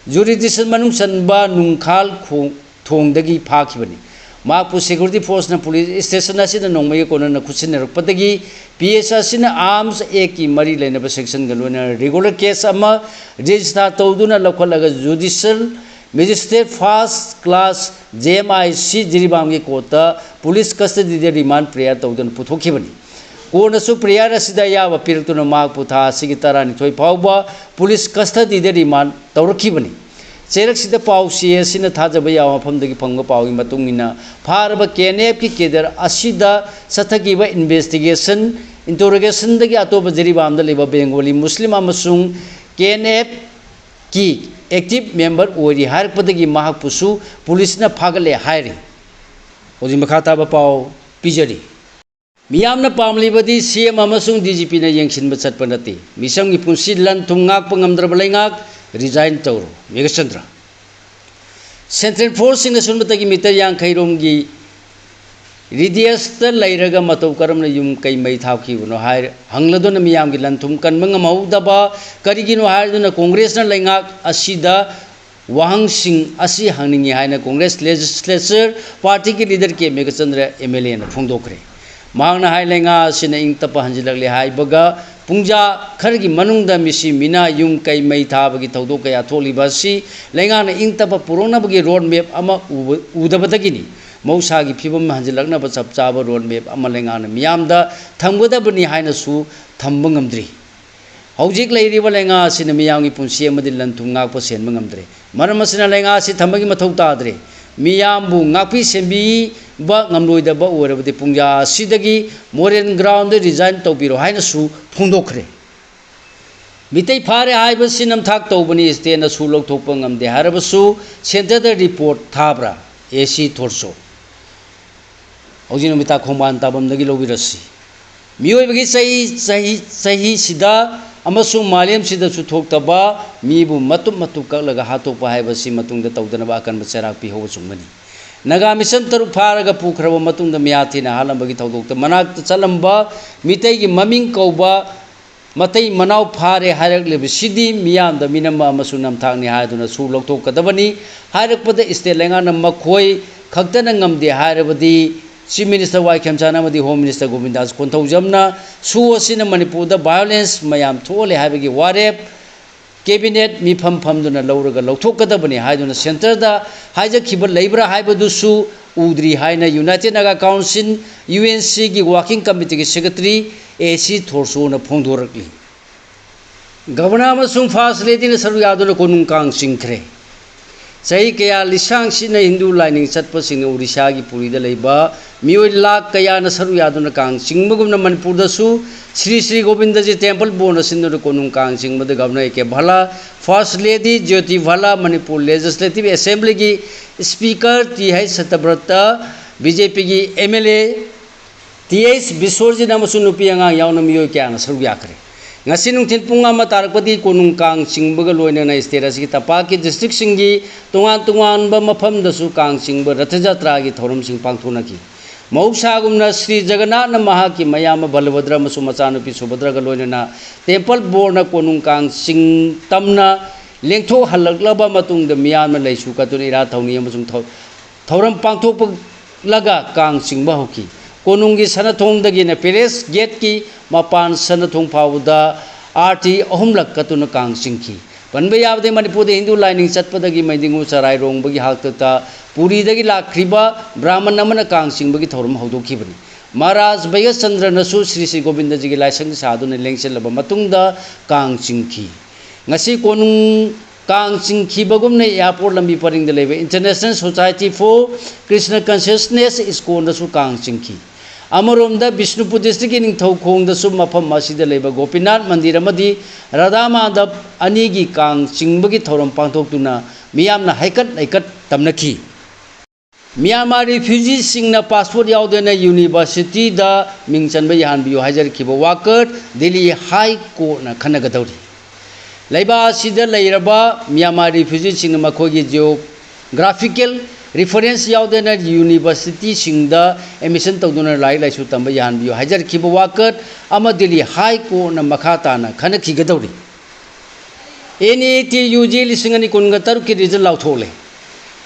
ꯖꯨꯔꯤꯗꯤꯛꯁꯟ ꯃꯅꯨꯡ ꯆꯟꯕ ꯅꯨꯡꯈꯥꯜ ꯈꯣꯡ-, ꯊꯣꯡꯗꯒꯤ ꯐꯥꯈꯤꯕꯅꯤ꯫ ꯃꯍꯥꯛꯄꯨ ꯁꯦꯀ꯭ꯌꯨꯔꯤꯇꯤ ꯐꯣꯔꯁꯅ ꯄꯨꯂꯤꯁ ꯁ꯭ꯇꯦꯁꯟ ꯑꯁꯤꯗ ꯅꯣꯡꯃꯩꯒ ꯀꯣꯟꯅꯅ ꯈꯨꯠꯁꯤꯟꯅꯔꯛꯄꯗꯒꯤ ꯄꯤ ꯑꯦꯁ ꯑꯁꯤꯅ ꯑꯥꯔꯝꯁ ꯑꯦꯛꯀꯤ ꯃꯔꯤ ꯂꯩꯅꯕ ꯁꯦꯛꯁꯟꯒ ꯂꯣꯏꯅꯅ ꯔꯤꯒꯨꯂꯔ ꯀꯦꯁ ꯑꯃ ꯔꯦꯖꯤꯁꯇꯥꯔ ꯇꯧꯗꯨꯅ ꯂꯧꯈꯠꯂꯒ judicial magistrate first class, J M I C, ꯖꯤꯔꯤꯕꯥꯝꯒꯤ ꯀꯣꯔꯠꯇ ꯄꯨꯂꯤꯁ ꯀꯁꯇꯗꯤꯗ ꯔꯤꯃꯥꯟ ꯄ꯭ꯔꯦꯌꯔ ꯇꯧꯗꯨꯅ ꯄꯨꯊꯣꯛꯈꯤꯕꯅꯤ꯫ ꯀꯣꯔꯠꯅꯁꯨ ꯄ꯭ꯔꯦꯌꯔ ꯑꯁꯤꯗ ꯑꯌꯥꯕ ꯄꯤꯔꯛꯇꯨꯅ ꯃꯍꯥꯛꯄꯨ ꯊꯥ ꯑꯁꯤꯒꯤ ꯇꯔꯥꯅꯤꯊꯣꯏ ꯐꯥꯎꯕ ꯄꯨꯂꯤꯁ ꯀꯁꯇꯗꯤꯗ ꯔꯤꯃꯥꯟ ꯇꯧꯔꯛꯈꯤꯕꯅꯤ꯫ ꯆꯦꯔꯛꯁꯤꯗ ꯄꯥꯎ ꯆꯦ ꯑꯁꯤꯅ ꯊꯥꯖꯕ ꯌꯥꯕ ꯃꯐꯝꯗꯒꯤ ꯐꯪꯕ ꯄꯥꯎꯒꯤ ꯃꯇꯨꯡ ꯏꯟꯅ, ꯐꯥꯔꯕ ꯀꯦ ꯑꯦꯟ ꯑꯦꯐꯀꯤ ꯀꯦꯗꯔ ꯑꯁꯤꯗ ꯆꯠꯊꯈꯤꯕ ꯏꯟꯚꯦꯁꯇꯤꯒꯦꯁꯟ, ꯏꯟꯇꯔꯣꯒꯦꯁꯟꯗꯒꯤ ꯑꯇꯣꯞꯄ ꯖꯤꯔꯤꯕꯥꯝꯗ ꯂꯩꯕ ꯕꯦꯡꯒꯣꯂꯤ ꯃꯨꯁꯂꯤꯝ ꯑꯃꯁꯨꯡ ꯀꯦ ꯑꯦꯟ ꯑꯦꯐꯀꯤ ꯑꯦꯛꯇꯤꯚ ꯃꯦꯝꯕꯔ ꯑꯣꯏꯔꯤ ꯍꯥꯏꯔꯛꯄꯗꯒꯤ ꯃꯍꯥꯛꯄꯨꯁꯨ ꯄꯨꯂꯤꯁꯅ ꯐꯥꯒꯠꯂꯦ ꯍꯥꯏꯔꯤ꯫ ꯍꯧꯖꯤꯛ ꯃꯈꯥ ꯇꯥꯕ ꯄꯥꯎ ꯄꯤꯖꯔꯤ꯫ ꯃꯤꯌꯥꯝꯅ ꯄꯥꯝꯂꯤꯕꯗꯤ ꯁꯤ ꯑꯦꯝ ꯑꯃꯁꯨꯡ ꯗꯤ ꯖꯤ ꯄꯤꯅ ꯌꯦꯡꯁꯤꯟꯕ ꯆꯠꯄ ꯅꯠꯇꯦ꯫ ꯃꯤꯆꯝꯒꯤ ꯄꯨꯟꯁꯤ ꯂꯟ ꯊꯨꯝ ꯉꯥꯛꯄ ꯉꯝꯗ꯭ꯔꯕ ꯂꯩꯉꯥꯛ, ꯔꯤꯖꯥꯏꯟ ꯇꯧꯔꯣ꯫ ꯃꯦꯘꯆꯟꯗ꯭ꯔ꯫ ꯁꯦꯟꯇ꯭ꯔꯦꯜ ꯐꯣꯔꯁꯁꯤꯡꯅ ꯁꯨꯞꯅꯇꯒꯤ ꯃꯤꯇꯔ ꯌꯥꯡꯈꯩ ꯔꯣꯝꯒꯤ ꯔꯦꯗꯤꯌꯁꯇ ꯂꯩꯔꯒ ꯃꯇꯧ ꯀꯔꯝꯅ ꯌꯨꯝ ꯀꯩ ꯃꯩ ꯊꯥꯈꯤꯕꯅꯣ ꯍꯥꯏ ꯍꯪꯂꯗꯨꯅ ꯃꯤꯌꯥꯝꯒꯤ ꯂꯟ ꯊꯨꯝ ꯀꯟꯕ ꯉꯝꯍꯧꯗꯕ ꯀꯔꯤꯒꯤꯅꯣ ꯍꯥꯏꯗꯨꯅ ꯀꯣꯡꯒ꯭ꯔꯦꯁꯅ ꯂꯩꯉꯥꯛ ꯑꯁꯤꯗ ꯋꯥꯍꯪꯁꯤꯡ ꯑꯁꯤ ꯍꯪꯅꯤꯡꯏ ꯍꯥꯏꯅ ꯀꯣꯡꯒ꯭ꯔꯦꯁ ꯂꯦꯖꯤꯁꯂꯦꯆꯔ ꯄꯥꯔꯇꯤꯒꯤ ꯂꯤꯗꯔ ꯀꯦ ꯃꯦꯘꯆꯟꯗ꯭ꯔ ꯑꯦꯝ ꯑꯦꯜ ꯑꯦꯅ ꯐꯣꯡꯗꯣꯛꯈ꯭ꯔꯦ꯫ ꯃꯍꯥꯛꯅ ꯍꯥꯏ, ꯂꯩꯉꯥꯛ ꯑꯁꯤꯅ ꯏꯪ ꯇꯞꯄ ꯍꯟꯖꯤꯜꯂꯛꯂꯦ ꯍꯥꯏꯕꯒ ꯄꯨꯡꯖꯥ ꯈꯔꯒꯤ ꯃꯅꯨꯡꯗ ꯃꯤꯁꯤ ꯃꯤꯅꯥ, ꯌꯨꯝ ꯀꯩ ꯃꯩ ꯊꯥꯕꯒꯤ ꯊꯧꯗꯣꯛ ꯀꯌꯥ ꯊꯣꯛꯂꯤꯕ ꯑꯁꯤ ꯂꯩꯉꯥꯛꯅ ꯏꯪ ꯇꯞꯄ ꯄꯨꯔꯛꯅꯕꯒꯤ ꯔꯣꯗ ꯃꯦꯞ ꯑꯃ ꯎꯕ-, ꯎꯗꯕꯗꯒꯤꯅꯤ꯫ ꯃꯍꯧꯁꯥꯒꯤ ꯐꯤꯕꯝ ꯍꯟꯖꯤꯜꯂꯛꯅꯕ ꯆꯞ ꯆꯥꯕ ꯔꯣꯗ ꯃꯦꯞ ꯑꯃ ꯂꯩꯉꯥꯛꯅ ꯃꯤꯌꯥꯝꯗ ꯊꯝꯒꯗꯕꯅꯤ ꯍꯥꯏꯅꯁꯨ ꯊꯝꯕ ꯉꯝꯗ꯭ꯔꯤ꯫ ꯍꯧꯖꯤꯛ ꯂꯩꯔꯤꯕ ꯂꯩꯉꯥꯛ ꯑꯁꯤꯅ ꯃꯤꯌꯥꯝꯒꯤ ꯄꯨꯟꯁꯤ ꯑꯃꯗꯤ ꯂꯟ ꯊꯨꯝ ꯉꯥꯛꯄ ꯁꯦꯟꯕ ꯉꯝꯗ꯭ꯔꯦ꯫ ꯃꯔꯝ ꯑꯁꯤꯅ ꯂꯩꯉꯥꯛ ꯑꯁꯤ ꯊꯝꯕꯒꯤ ꯃꯊꯧ ꯇꯥꯗ꯭ꯔꯦ꯫ ꯃꯤꯌꯥꯝꯕꯨ ꯉꯥꯛꯄꯤ ꯁꯦꯟꯕꯤꯕ ꯉꯝꯂꯣꯏꯗꯕ ꯑꯣꯏꯔꯕꯗꯤ ꯄꯨꯡꯖꯥ ꯑꯁꯤꯗꯒꯤ ꯃꯣꯔꯦꯟ ꯒ꯭ꯔꯥꯎꯟꯗ ꯔꯤꯖꯥꯏꯟ ꯇꯧꯕꯤꯔꯣ ꯍꯥꯏꯅꯁꯨ ꯐꯣꯡꯗꯣꯛꯈ꯭ꯔꯦ꯫ ꯃꯤꯇꯩ ꯐꯥꯔꯦ ꯍꯥꯏꯕꯁꯤ ꯅꯝꯊꯥꯛ ꯇꯧꯕꯅꯤ, ꯁ꯭ꯇꯦꯅꯁꯨ ꯂꯧꯊꯣꯛꯄ ꯉꯝꯗꯦ ꯍꯥꯏꯔꯕꯁꯨ ꯁꯦꯟꯇꯔꯗ ꯔꯤꯄꯣꯔꯠ ꯊꯥꯕ꯭ꯔꯥ? ꯑꯦ ꯁꯤ ꯊꯣꯔꯁꯣ꯫ ꯍꯧꯖꯤꯛ ꯅꯨꯃꯤꯗꯥꯡ ꯈꯣꯡꯕꯥꯟ ꯇꯥꯐꯝꯗꯒꯤ ꯂꯧꯕꯤꯔꯁꯤ꯫ ꯃꯤꯑꯣꯏꯕꯒꯤ ꯆꯍꯤ, ꯆꯍꯤ, ꯆꯍꯤꯁꯤꯗ ꯑꯃꯁꯨꯡ ꯃꯥꯂꯦꯝꯁꯤꯗꯁꯨ ꯊꯣꯛꯇꯕ ꯃꯤꯕꯨ ꯃꯇꯨꯞ ꯃꯇꯨꯞ ꯀꯛꯂꯒ ꯍꯥꯠꯇꯣꯛꯄ ꯍꯥꯏꯕꯁꯤ ꯃꯇꯨꯡꯗ ꯇꯧꯗꯅꯕ ꯑꯀꯟꯕ ꯆꯩꯔꯥꯛ ꯄꯤꯍꯧꯕ ꯆꯨꯝꯒꯅꯤ꯫ ꯅꯥꯒꯥ ꯃꯤꯁꯟ ꯇꯔꯨꯛ ꯐꯥꯔꯒ ꯄꯨꯈ꯭ꯔꯕ ꯃꯇꯨꯡꯗ ꯃꯤꯍꯥꯠ ꯊꯤꯅ ꯍꯥꯠꯂꯝꯕꯒꯤ ꯊꯧꯗꯣꯛꯇ ꯃꯅꯥꯛꯇ ꯆꯠꯂꯝꯕ ꯃꯤꯇꯩꯒꯤ ꯃꯃꯤꯡ ꯀꯧꯕ ꯃꯇꯩ ꯃꯅꯥꯎ ꯐꯥꯔꯦ ꯍꯥꯏꯔꯛꯂꯤꯕꯁꯤꯗꯤ ꯃꯤꯌꯥꯝꯗ ꯃꯤꯅꯝꯕ ꯑꯃꯁꯨꯡ ꯅꯝꯊꯥꯛꯅꯤ ꯍꯥꯏꯗꯨꯅ ꯁꯨ ꯂꯧꯊꯣꯛꯀꯗꯕꯅꯤ꯫ ꯍꯥꯏꯔꯛꯄꯗ ꯁ꯭ꯇꯦꯠ ꯂꯩꯉꯥꯛꯅ ꯃꯈꯣꯏ ꯈꯛꯇꯅ ꯉꯝꯗꯦ ꯍꯥꯏꯔꯕꯗꯤ Chief Minister ꯋꯥꯏ ꯈꯦꯝꯆꯥꯟ ꯑꯃꯗꯤ Home Minister ꯒꯣꯕꯤꯟꯗꯥꯁ ꯀꯣꯟꯊꯧꯖꯝꯅ ꯁꯨ ꯑꯁꯤꯅ ꯃꯅꯤꯄꯨꯔꯗ violence ꯃꯌꯥꯝ ꯊꯣꯛꯍꯜꯂꯦ ꯍꯥꯏꯕꯒꯤ ꯋꯥꯔꯦꯞ cabinet ꯃꯤꯐꯝ ꯐꯝꯗꯨꯅ ꯂꯧꯔꯒ ꯂꯧꯊꯣꯛꯀꯗꯕꯅꯤ ꯍꯥꯏꯗꯨꯅ ꯁꯦꯟꯇꯔꯗ ꯍꯥꯏꯖꯈꯤꯕ ꯂꯩꯕ꯭ꯔꯥ ꯍꯥꯏꯕꯗꯨꯁꯨ ꯎꯗ꯭ꯔꯤ ꯍꯥꯏꯅ United Naga Council, U N ꯁꯤꯒꯤ working committeeꯒꯤ secretary ꯑꯦ ꯁꯤ ꯊꯣꯔꯁꯣꯅ ꯐꯣꯡꯗꯣꯔꯛꯂꯤ꯫ ꯒꯚꯔꯅꯔ ꯑꯃꯁꯨꯡ ꯐꯥꯔꯁ ꯂꯦꯗꯤꯅ ꯁꯔꯨꯛ ꯌꯥꯗꯨꯅ ꯀꯣꯅꯨꯡ ꯀꯥꯡ ꯆꯤꯡꯈ꯭ꯔꯦ꯫ ꯆꯍꯤ ꯀꯌꯥ ꯂꯤꯁꯥꯡ ꯁꯤꯠꯅ ꯍꯤꯟꯗꯨ ꯂꯥꯏꯅꯤꯡ ꯆꯠꯄꯁꯤꯡꯅ ꯎꯔꯤꯁꯥꯒꯤ ꯄꯨꯔꯤꯗ ꯂꯩꯕ ꯃꯤꯑꯣꯏ ꯂꯥꯈ ꯀꯌꯥꯅ ꯁꯔꯨꯛ ꯌꯥꯗꯨꯅ ꯀꯥꯡ ꯆꯤꯡꯕꯒꯨꯝꯅ ꯃꯅꯤꯄꯨꯔꯗꯁꯨ ꯁ꯭ꯔꯤ ꯁ꯭ꯔꯤ ꯒꯣꯕꯤꯟꯗꯖꯤ ꯇꯦꯝꯄꯜ ꯕꯣꯔꯗꯅ ꯁꯤꯟꯗꯨꯅ ꯀꯣꯅꯨꯡ ꯀꯥꯡ ꯆꯤꯡꯕꯗ governor A K Bhalla, first lady Jyoti Bhalla, Manipur legislative ꯑꯦꯁꯦꯝꯕ꯭ꯂꯤꯒꯤ speaker T H Satyabrata, B J ꯄꯤꯒꯤ M L A T H Biswajit ꯑꯃꯁꯨꯡ ꯅꯨꯄꯤ ꯑꯉꯥꯡ ꯌꯥꯎꯅ ꯃꯤꯑꯣꯏ ꯀꯌꯥꯅ ꯁꯔꯨꯛ ꯌꯥꯈ꯭ꯔꯦ꯫ ꯉꯁꯤ ꯅꯨꯡꯊꯤꯜ ꯄꯨꯡ ꯑꯃ ꯇꯥꯔꯛꯄꯗꯤ ꯀꯣꯅꯨꯡ ꯀꯥꯡ ꯆꯤꯡꯕꯒ ꯂꯣꯏꯅꯅ ꯁ꯭ꯇꯦꯠ ꯑꯁꯤꯒꯤ ꯇꯝꯄꯥꯛꯀꯤ ꯗꯤꯁꯇ꯭ꯔꯤꯛꯁꯤꯡꯒꯤ ꯇꯣꯉꯥꯟ ꯇꯣꯉꯥꯟꯕ ꯃꯐꯝꯗꯁꯨ ꯀꯥꯡ ꯆꯤꯡꯕ ꯔꯊ ꯖꯇ꯭ꯔꯥꯒꯤ ꯊꯧꯔꯝꯁꯤꯡ ꯄꯥꯡꯊꯣꯛꯅꯈꯤ꯫ ꯃꯍꯧꯁꯥꯒꯨꯝꯅ ꯁ꯭ꯔꯤ ꯖꯒꯟꯅꯥꯊꯅ ꯃꯍꯥꯛꯀꯤ ꯃꯌꯥꯝꯕ ꯕꯂꯚꯗ꯭ꯔ ꯑꯃꯁꯨꯡ ꯃꯆꯥꯅꯨꯄꯤ ꯁꯨꯚꯗ꯭ꯔꯒ ꯂꯣꯏꯅꯅ ꯇꯦꯝꯄꯜ ꯕꯣꯔꯗꯅ ꯀꯣꯅꯨꯡ ꯀꯥꯡ ꯆꯤꯡ ꯇꯝꯅ ꯂꯦꯡꯊꯣꯛꯍꯜꯂꯛꯂꯕ ꯃꯇꯨꯡꯗ ꯃꯤꯌꯥꯝꯅ ꯂꯩꯁꯨ ꯀꯠꯇꯨꯅ ꯏꯔꯥꯠ ꯊꯧꯅꯤ ꯑꯃꯁꯨꯡ ꯊꯧ-, ꯊꯧꯔꯝ ꯄꯥꯡꯊꯣꯛꯂꯒ ꯀꯥꯡ ꯆꯤꯡꯕ ꯍꯧꯈꯤ꯫ ꯀꯣꯅꯨꯡꯒꯤ ꯁꯅꯥꯊꯣꯡꯗꯒꯤꯅ palace gateꯀꯤ ꯃꯄꯥꯟ ꯁꯅꯥꯊꯣꯡ ꯐꯥꯎꯕꯗ ꯑꯥꯔꯇꯤ ꯑꯍꯨꯝꯂꯛ ꯀꯠꯇꯨꯅ ꯀꯥꯡ ꯆꯤꯡꯈꯤ꯫ ꯄꯟꯕ ꯌꯥꯕꯗꯤ ꯃꯅꯤꯄꯨꯔꯗ ꯍꯤꯟꯗꯨ ꯂꯥꯏꯅꯤꯡ ꯆꯠꯄꯗꯒꯤ ꯃꯩꯗꯤꯡꯉꯨ ꯆꯔꯥꯏꯔꯣꯡꯕꯒꯤ ꯍꯥꯛꯇꯛꯇ ꯄꯨꯔꯤꯗꯒꯤ ꯂꯥꯛꯈ꯭ꯔꯤꯕ ꯕ꯭ꯔꯥꯍꯃꯟ ꯑꯃꯅ ꯀꯥꯡ ꯆꯤꯡꯕꯒꯤ ꯊꯧꯔꯝ ꯍꯧꯗꯣꯛꯈꯤꯕꯅꯤ꯫ ꯃꯍꯥꯔꯥꯖ ꯚꯩꯒꯆꯟꯗ꯭ꯔꯅꯁꯨ ꯁ꯭ꯔꯤ ꯁ꯭ꯔꯤ ꯒꯣꯕꯤꯟꯗꯖꯤꯒꯤ ꯂꯥꯏꯁꯪ ꯁꯥꯗꯨꯅ ꯂꯦꯡꯁꯤꯜꯂꯕ ꯃꯇꯨꯡꯗ ꯀꯥꯡ ꯆꯤꯡꯈꯤ꯫ ꯉꯁꯤ ꯀꯣꯅꯨꯡ ꯀꯥꯡ ꯆꯤꯡꯈꯤꯕꯒꯨꯝꯅ airport ꯂꯝꯕꯤ ꯄꯔꯤꯡꯗ ꯂꯩꯕ International Society for Krishna Consciousness ꯏꯁꯀꯣꯟꯗꯁꯨ ꯀꯥꯡ ꯆꯤꯡꯈꯤ꯫ ꯑꯃꯔꯣꯝꯗ ꯕꯤꯁꯅꯨꯄꯨꯔ districtꯀꯤ ꯅꯤꯡꯊꯧꯈꯣꯡꯗꯁꯨ ꯃꯐꯝ ꯑꯁꯤꯗ ꯂꯩꯕ ꯒꯣꯄꯤꯅꯥꯊ ꯃꯟꯗꯤꯔ ꯑꯃꯗꯤ ꯔꯥꯙꯥ ꯃꯥꯙꯕ ꯑꯅꯤꯒꯤ ꯀꯥꯡ ꯆꯤꯡꯕꯒꯤ ꯊꯧꯔꯝ ꯄꯥꯡꯊꯣꯛꯇꯨꯅ ꯃꯤꯌꯥꯝꯅ ꯍꯩꯀꯠ ꯂꯩꯀꯠ ꯇꯝꯅꯈꯤ꯫ ꯃ꯭ꯌꯥꯟꯃꯥꯔ refugeeꯁꯤꯡꯅ passport ꯌꯥꯎꯗꯅ universityꯗ ꯃꯤꯡ ꯆꯟꯕ ꯌꯥꯍꯟꯕꯤꯌꯨ ꯍꯥꯏꯖꯔꯛꯈꯤꯕ ꯋꯥꯀꯠ ꯗꯤꯜꯂꯤ High Courtꯅ ꯈꯟꯅꯒꯗꯧꯔꯤ꯫ ꯂꯩꯕꯥꯛ ꯑꯁꯤꯗ ꯂꯩꯔꯕ ꯃ꯭ꯌꯥꯟꯃꯥꯔ refugeeꯁꯤꯡꯅ ꯃꯈꯣꯏꯒꯤ geographical reference ꯌꯥꯎꯗꯅ universityꯁꯤꯡꯗ admission ꯇꯧꯗꯨꯅ ꯂꯥꯏꯔꯤꯛ ꯂꯥꯏꯁꯨ ꯇꯝꯕ ꯌꯥꯍꯟꯕꯤꯌꯨ ꯍꯥꯏꯖꯔꯛꯈꯤꯕ ꯋꯥꯀꯠ ꯑꯃ ꯗꯤꯜꯂꯤ High Courtꯅ ꯃꯈꯥ ꯇꯥꯅ ꯈꯟꯅꯈꯤꯒꯗꯧꯔꯤ꯫ NEET UG ꯂꯤꯁꯤꯡ ꯑꯅꯤ ꯀꯨꯟꯒ ꯇꯔꯨꯛꯀꯤ result ꯂꯥꯎꯊꯣꯛꯂꯦ꯫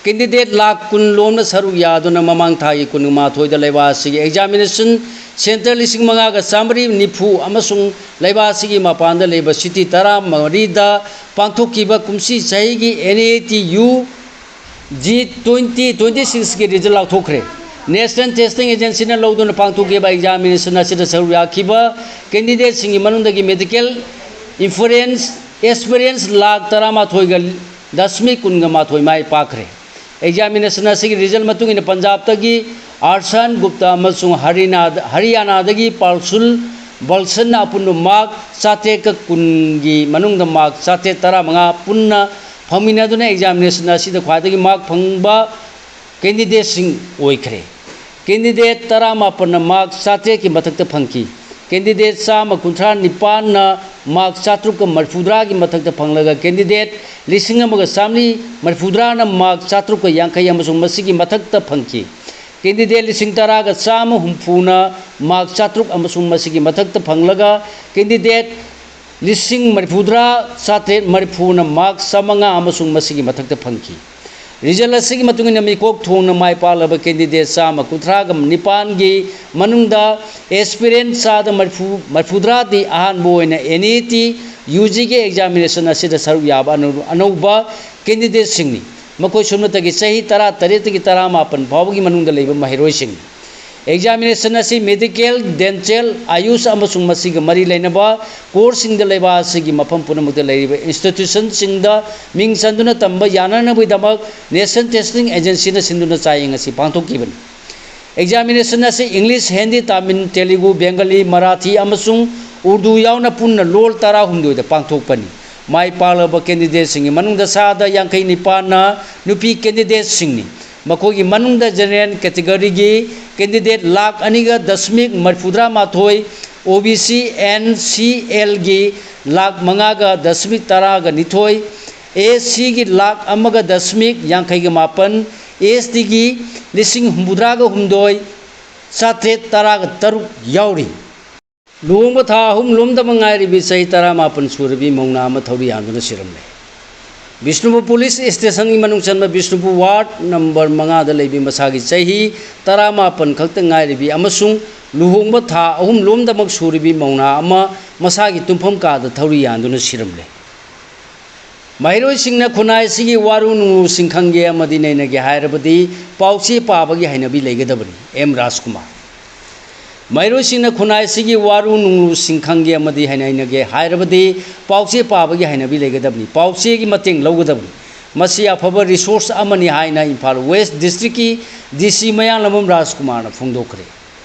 Candidate ꯂꯥꯈ ꯀꯨꯟ ꯂꯣꯝꯅ ꯁꯔꯨꯛ ꯌꯥꯗꯨꯅ ꯃꯃꯥꯡ ꯊꯥꯒꯤ ꯀꯨꯟꯃꯥꯊꯣꯏꯗ ꯂꯩꯕꯥꯛ ꯑꯁꯤꯒꯤ examination centre ꯂꯤꯁꯤꯡ ꯃꯉꯥꯒ ꯆꯥꯃꯔꯤ ꯅꯤꯐꯨ ꯑꯃꯁꯨꯡ ꯂꯩꯕꯥꯛ ꯑꯁꯤꯒꯤ ꯃꯄꯥꯟꯗ ꯂꯩꯕ city ꯇꯔꯥꯃꯔꯤꯗ ꯄꯥꯡꯊꯣꯛꯈꯤꯕ ꯀꯨꯝꯁꯤ ꯆꯍꯤꯒꯤ NEET UG twenty twenty sixꯀꯤ result ꯂꯥꯎꯊꯣꯛꯈ꯭ꯔꯦ꯫ National Testing Agencyꯅ ꯂꯧꯗꯨꯅ ꯄꯥꯡꯊꯣꯛꯈꯤꯕ examination ꯑꯁꯤꯗ ꯁꯔꯨꯛ ꯌꯥꯈꯤꯕ candidateꯁꯤꯡꯒꯤ ꯃꯅꯨꯡꯗꯒꯤ medical inference aspirants ꯂꯥꯈ ꯇꯔꯥꯃꯥꯊꯣꯏꯒ ꯗꯁꯃꯤꯛ ꯀꯨꯟꯒ ꯃꯥꯊꯣꯏ ꯃꯥꯏ ꯄꯥꯛꯈ꯭ꯔꯦ꯫ Examination ꯑꯁꯤꯒꯤ result ꯃꯇꯨꯡ ꯏꯟꯅ ꯄꯟꯖꯥꯕꯇꯒꯤ ꯑꯥꯔꯁꯥꯟ ꯒꯨꯞꯇꯥ ꯑꯃꯁꯨꯡ ꯍꯔꯤꯅꯥꯗ-, ꯍꯔꯤꯌꯥꯅꯥꯗꯒꯤ ꯄꯥꯔꯁꯨꯜ ꯕꯜꯁꯟꯅ ꯑꯄꯨꯟꯕ mark ꯆꯥꯇ꯭ꯔꯦꯠꯀ ꯀꯨꯟꯒꯤ ꯃꯅꯨꯡꯗ mark ꯆꯥꯇ꯭ꯔꯦꯠ ꯇꯔꯥꯃꯉꯥ ꯄꯨꯟꯅ ꯐꯪꯃꯤꯟꯅꯗꯨꯅ examination ꯑꯁꯤꯗ ꯈ꯭ꯋꯥꯏꯗꯒꯤ mark ꯐꯪꯕ candidateꯁꯤꯡ ꯑꯣꯏꯈ꯭ꯔꯦ꯫ Candidate ꯇꯔꯥꯃꯥꯄꯟꯅ mark ꯆꯥꯇ꯭ꯔꯦꯠꯀꯤ ꯃꯊꯛꯇ ꯐꯪꯈꯤ꯫ Candidate ꯆꯥꯝꯃ ꯀꯨꯟꯊ꯭ꯔꯥ ꯅꯤꯄꯥꯟꯅ mark ꯆꯥꯇ꯭ꯔꯨꯛꯀ ꯃꯔꯤꯐꯨꯇꯔꯥꯒꯤ ꯃꯊꯛꯇ ꯐꯪꯂꯒ candidate ꯂꯤꯁꯤꯡ ꯑꯃꯒ ꯆꯥꯃꯔꯤ ꯃꯔꯤꯐꯨꯇꯔꯥꯅ mark ꯆꯥꯇ꯭ꯔꯨꯛꯀ ꯌꯥꯡꯈꯩ ꯑꯃꯁꯨꯡ ꯃꯁꯤꯒꯤ ꯃꯊꯛꯇ ꯐꯪꯈꯤ꯫ Candidate ꯂꯤꯁꯤꯡ ꯇꯔꯥꯒ ꯆꯥꯝꯃ ꯍꯨꯝꯐꯨꯅ mark ꯆꯥꯇ꯭ꯔꯨꯛ ꯑꯃꯁꯨꯡ ꯃꯁꯤꯒꯤ ꯃꯊꯛꯇ ꯐꯪꯂꯒ candidate ꯂꯤꯁꯤꯡ ꯃꯔꯤꯐꯨꯇꯔꯥ ꯆꯥꯇ꯭ꯔꯦꯠ ꯃꯔꯤꯐꯨꯅ mark ꯆꯥꯃꯉꯥ ꯑꯃꯁꯨꯡ ꯃꯁꯤꯒꯤ ꯃꯊꯛꯇ ꯐꯪꯈꯤ꯫ Result ꯑꯁꯤꯒꯤ ꯃꯇꯨꯡ ꯏꯟꯅ ꯃꯤꯀꯣꯛ ꯊꯣꯡꯅ ꯃꯥꯏ ꯄꯥꯛꯂꯕ candidate ꯆꯥꯝꯃ ꯀꯨꯟꯊ꯭ꯔꯥꯒ ꯅꯤꯄꯥꯟꯒꯤ ꯃꯅꯨꯡꯗ aspirant ꯆꯥꯗ ꯃꯔꯤꯐꯨ, ꯃꯔꯤꯐꯨꯇꯔꯥꯗꯤ ꯑꯍꯥꯟꯕ ꯑꯣꯏꯅ N E T U G ꯒꯤ examination ꯑꯁꯤꯗ ꯁꯔꯨꯛ ꯌꯥꯕ ꯑꯅꯧ-, ꯑꯅꯧꯕ candidateꯁꯤꯡꯅꯤ꯫ ꯃꯈꯣꯏ ꯁꯨꯞꯅꯇꯒꯤ ꯆꯍꯤ ꯇꯔꯥꯇꯔꯦꯠꯇꯒꯤ ꯇꯔꯥꯃꯥꯄꯟ ꯐꯥꯎꯕꯒꯤ ꯃꯅꯨꯡꯗ ꯂꯩꯕ ꯃꯍꯩꯔꯣꯏꯁꯤꯡꯅꯤ꯫ Examination ꯑꯁꯤ medical, dental, AYUSH ꯑꯃꯁꯨꯡ ꯃꯁꯤꯒ ꯃꯔꯤ ꯂꯩꯅꯕ courseꯁꯤꯡꯗ ꯂꯩꯕꯥꯛ ꯑꯁꯤꯒꯤ ꯃꯐꯝ ꯄꯨꯝꯅꯃꯛꯇ ꯂꯩꯔꯤꯕ institutionꯁꯤꯡꯗ ꯃꯤꯡ ꯆꯟꯗꯨꯅ ꯇꯝꯕ ꯌꯥꯅꯅꯕꯒꯤꯗꯃꯛ National Testing Agencyꯅ ꯁꯤꯟꯗꯨꯅ ꯆꯥꯡꯌꯦꯡ ꯑꯁꯤ ꯄꯥꯡꯊꯣꯛꯈꯤꯕꯅꯤ꯫ Examination ꯑꯁꯤ English, Hindi, Tamil, Telugu, Bengali, Marathi ꯑꯃꯁꯨꯡ Urdu ꯌꯥꯎꯅ ꯄꯨꯟꯅ ꯂꯣꯜ ꯇꯔꯥꯍꯨꯝꯗꯣꯏꯗ ꯄꯥꯡꯊꯣꯛꯄꯅꯤ꯫ ꯃꯥꯏ ꯄꯥꯛꯂꯕ candidateꯁꯤꯡꯒꯤ ꯃꯅꯨꯡꯗ ꯆꯥꯗ ꯌꯥꯡꯈꯩ ꯅꯤꯄꯥꯟꯅ ꯅꯨꯄꯤ candidateꯁꯤꯡꯅꯤ꯫ ꯃꯈꯣꯏꯒꯤ ꯃꯅꯨꯡꯗ general categoryꯒꯤ candidate ꯂꯥꯈ ꯑꯅꯤꯒ ꯗꯁꯃꯤꯛ ꯃꯔꯤꯐꯨꯇꯔꯥ ꯃꯥꯊꯣꯏ, O B C N C Lꯒꯤ lakh ꯃꯉꯥꯒ ꯗꯁꯃꯤꯛ ꯇꯔꯥꯒ ꯅꯤꯊꯣꯏ, S Cꯒꯤ ꯂꯥꯈ ꯑꯃꯒ ꯗꯁꯃꯤꯛ ꯌꯥꯡꯈꯩꯒ ꯃꯥꯄꯟ, S Tꯒꯤ ꯂꯤꯁꯤꯡ ꯍꯨꯝꯐꯨꯇꯔꯥꯒ ꯍꯨꯝꯗꯣꯏ, ꯆꯥꯇ꯭ꯔꯦꯠ ꯇꯔꯥꯒ ꯇꯔꯨꯛ ꯌꯥꯎꯔꯤ꯫ ꯂꯨꯍꯣꯡꯕ ꯊꯥ ꯑꯍꯨꯝ ꯂꯣꯝꯗꯃꯛ ꯉꯥꯏꯔꯤꯕꯤ ꯆꯍꯤ ꯇꯔꯥꯃꯥꯄꯟ ꯁꯨꯔꯕꯤ ꯃꯧꯅꯥ ꯑꯃ ꯊꯧꯔꯤ ꯌꯥꯟꯗꯨꯅ ꯁꯤꯔꯝꯂꯦ꯫ ꯕꯤꯁꯅꯨꯄꯨꯔ police stationꯒꯤ ꯃꯅꯨꯡ ꯆꯟꯕ ꯕꯤꯁꯅꯨꯄꯨꯔ ward number ꯃꯉꯥꯗ ꯂꯩꯕꯤ ꯃꯁꯥꯒꯤ ꯆꯍꯤ ꯇꯔꯥꯃꯥꯄꯟ ꯈꯛꯇ ꯉꯥꯏꯔꯤꯕꯤ ꯑꯃꯁꯨꯡ ꯂꯨꯍꯣꯡꯕ ꯊꯥ ꯑꯍꯨꯝ ꯂꯣꯝꯗꯃꯛ ꯁꯨꯔꯤꯕꯤ ꯃꯧꯅꯥ ꯑꯃ ꯃꯁꯥꯒꯤ ꯇꯨꯝꯐꯝ ꯀꯥꯗ ꯊꯧꯔꯤ ꯌꯥꯟꯗꯨꯅ ꯁꯤꯔꯝꯂꯦ꯫ ꯃꯍꯩꯔꯣꯏꯁꯤꯡꯅ ꯈꯨꯟꯅꯥꯏ ꯑꯁꯤꯒꯤ ꯋꯥꯔꯨ ꯅꯨꯡꯂꯨꯁꯤꯡ ꯈꯪꯒꯦ ꯑꯃꯗꯤ ꯅꯩꯅꯒꯦ ꯍꯥꯏꯔꯕꯗꯤ ꯄꯥꯎꯆꯦ ꯄꯥꯕꯒꯤ ꯍꯩꯅꯕꯤ ꯂꯩꯒꯗꯕꯅꯤ꯫ M ꯔꯥꯖꯀꯨꯃꯥꯔ꯫ ꯃꯍꯩꯔꯣꯏꯁꯤꯡꯅ ꯈꯨꯟꯅꯥꯏ ꯑꯁꯤꯒꯤ ꯋꯥꯔꯨ ꯅꯨꯡꯂꯨꯁꯤꯡ ꯈꯪꯒꯦ ꯑꯃꯗꯤ ꯍꯩꯅ-, ꯍꯩꯅꯒꯦ ꯍꯥꯏꯔꯕꯗꯤ ꯄꯥꯎꯆꯦ ꯄꯥꯕꯒꯤ ꯍꯩꯅꯕꯤ ꯂꯩꯒꯗꯕꯅꯤ꯫ ꯄꯥꯎꯆꯦꯒꯤ ꯃꯇꯦꯡ ꯂꯧꯒꯗꯕꯅꯤ꯫ ꯃꯁꯤ ꯑꯐꯕ resource ꯑꯃꯅꯤ ꯍꯥꯏꯅ ꯏꯝꯐꯥꯜ West Districtꯀꯤ D C ꯃꯌꯥꯡꯂꯝꯕꯝ ꯔꯥꯖꯀꯨꯃꯥꯔꯅ ꯐꯣꯡꯗꯣꯛꯈ꯭ꯔꯦ꯫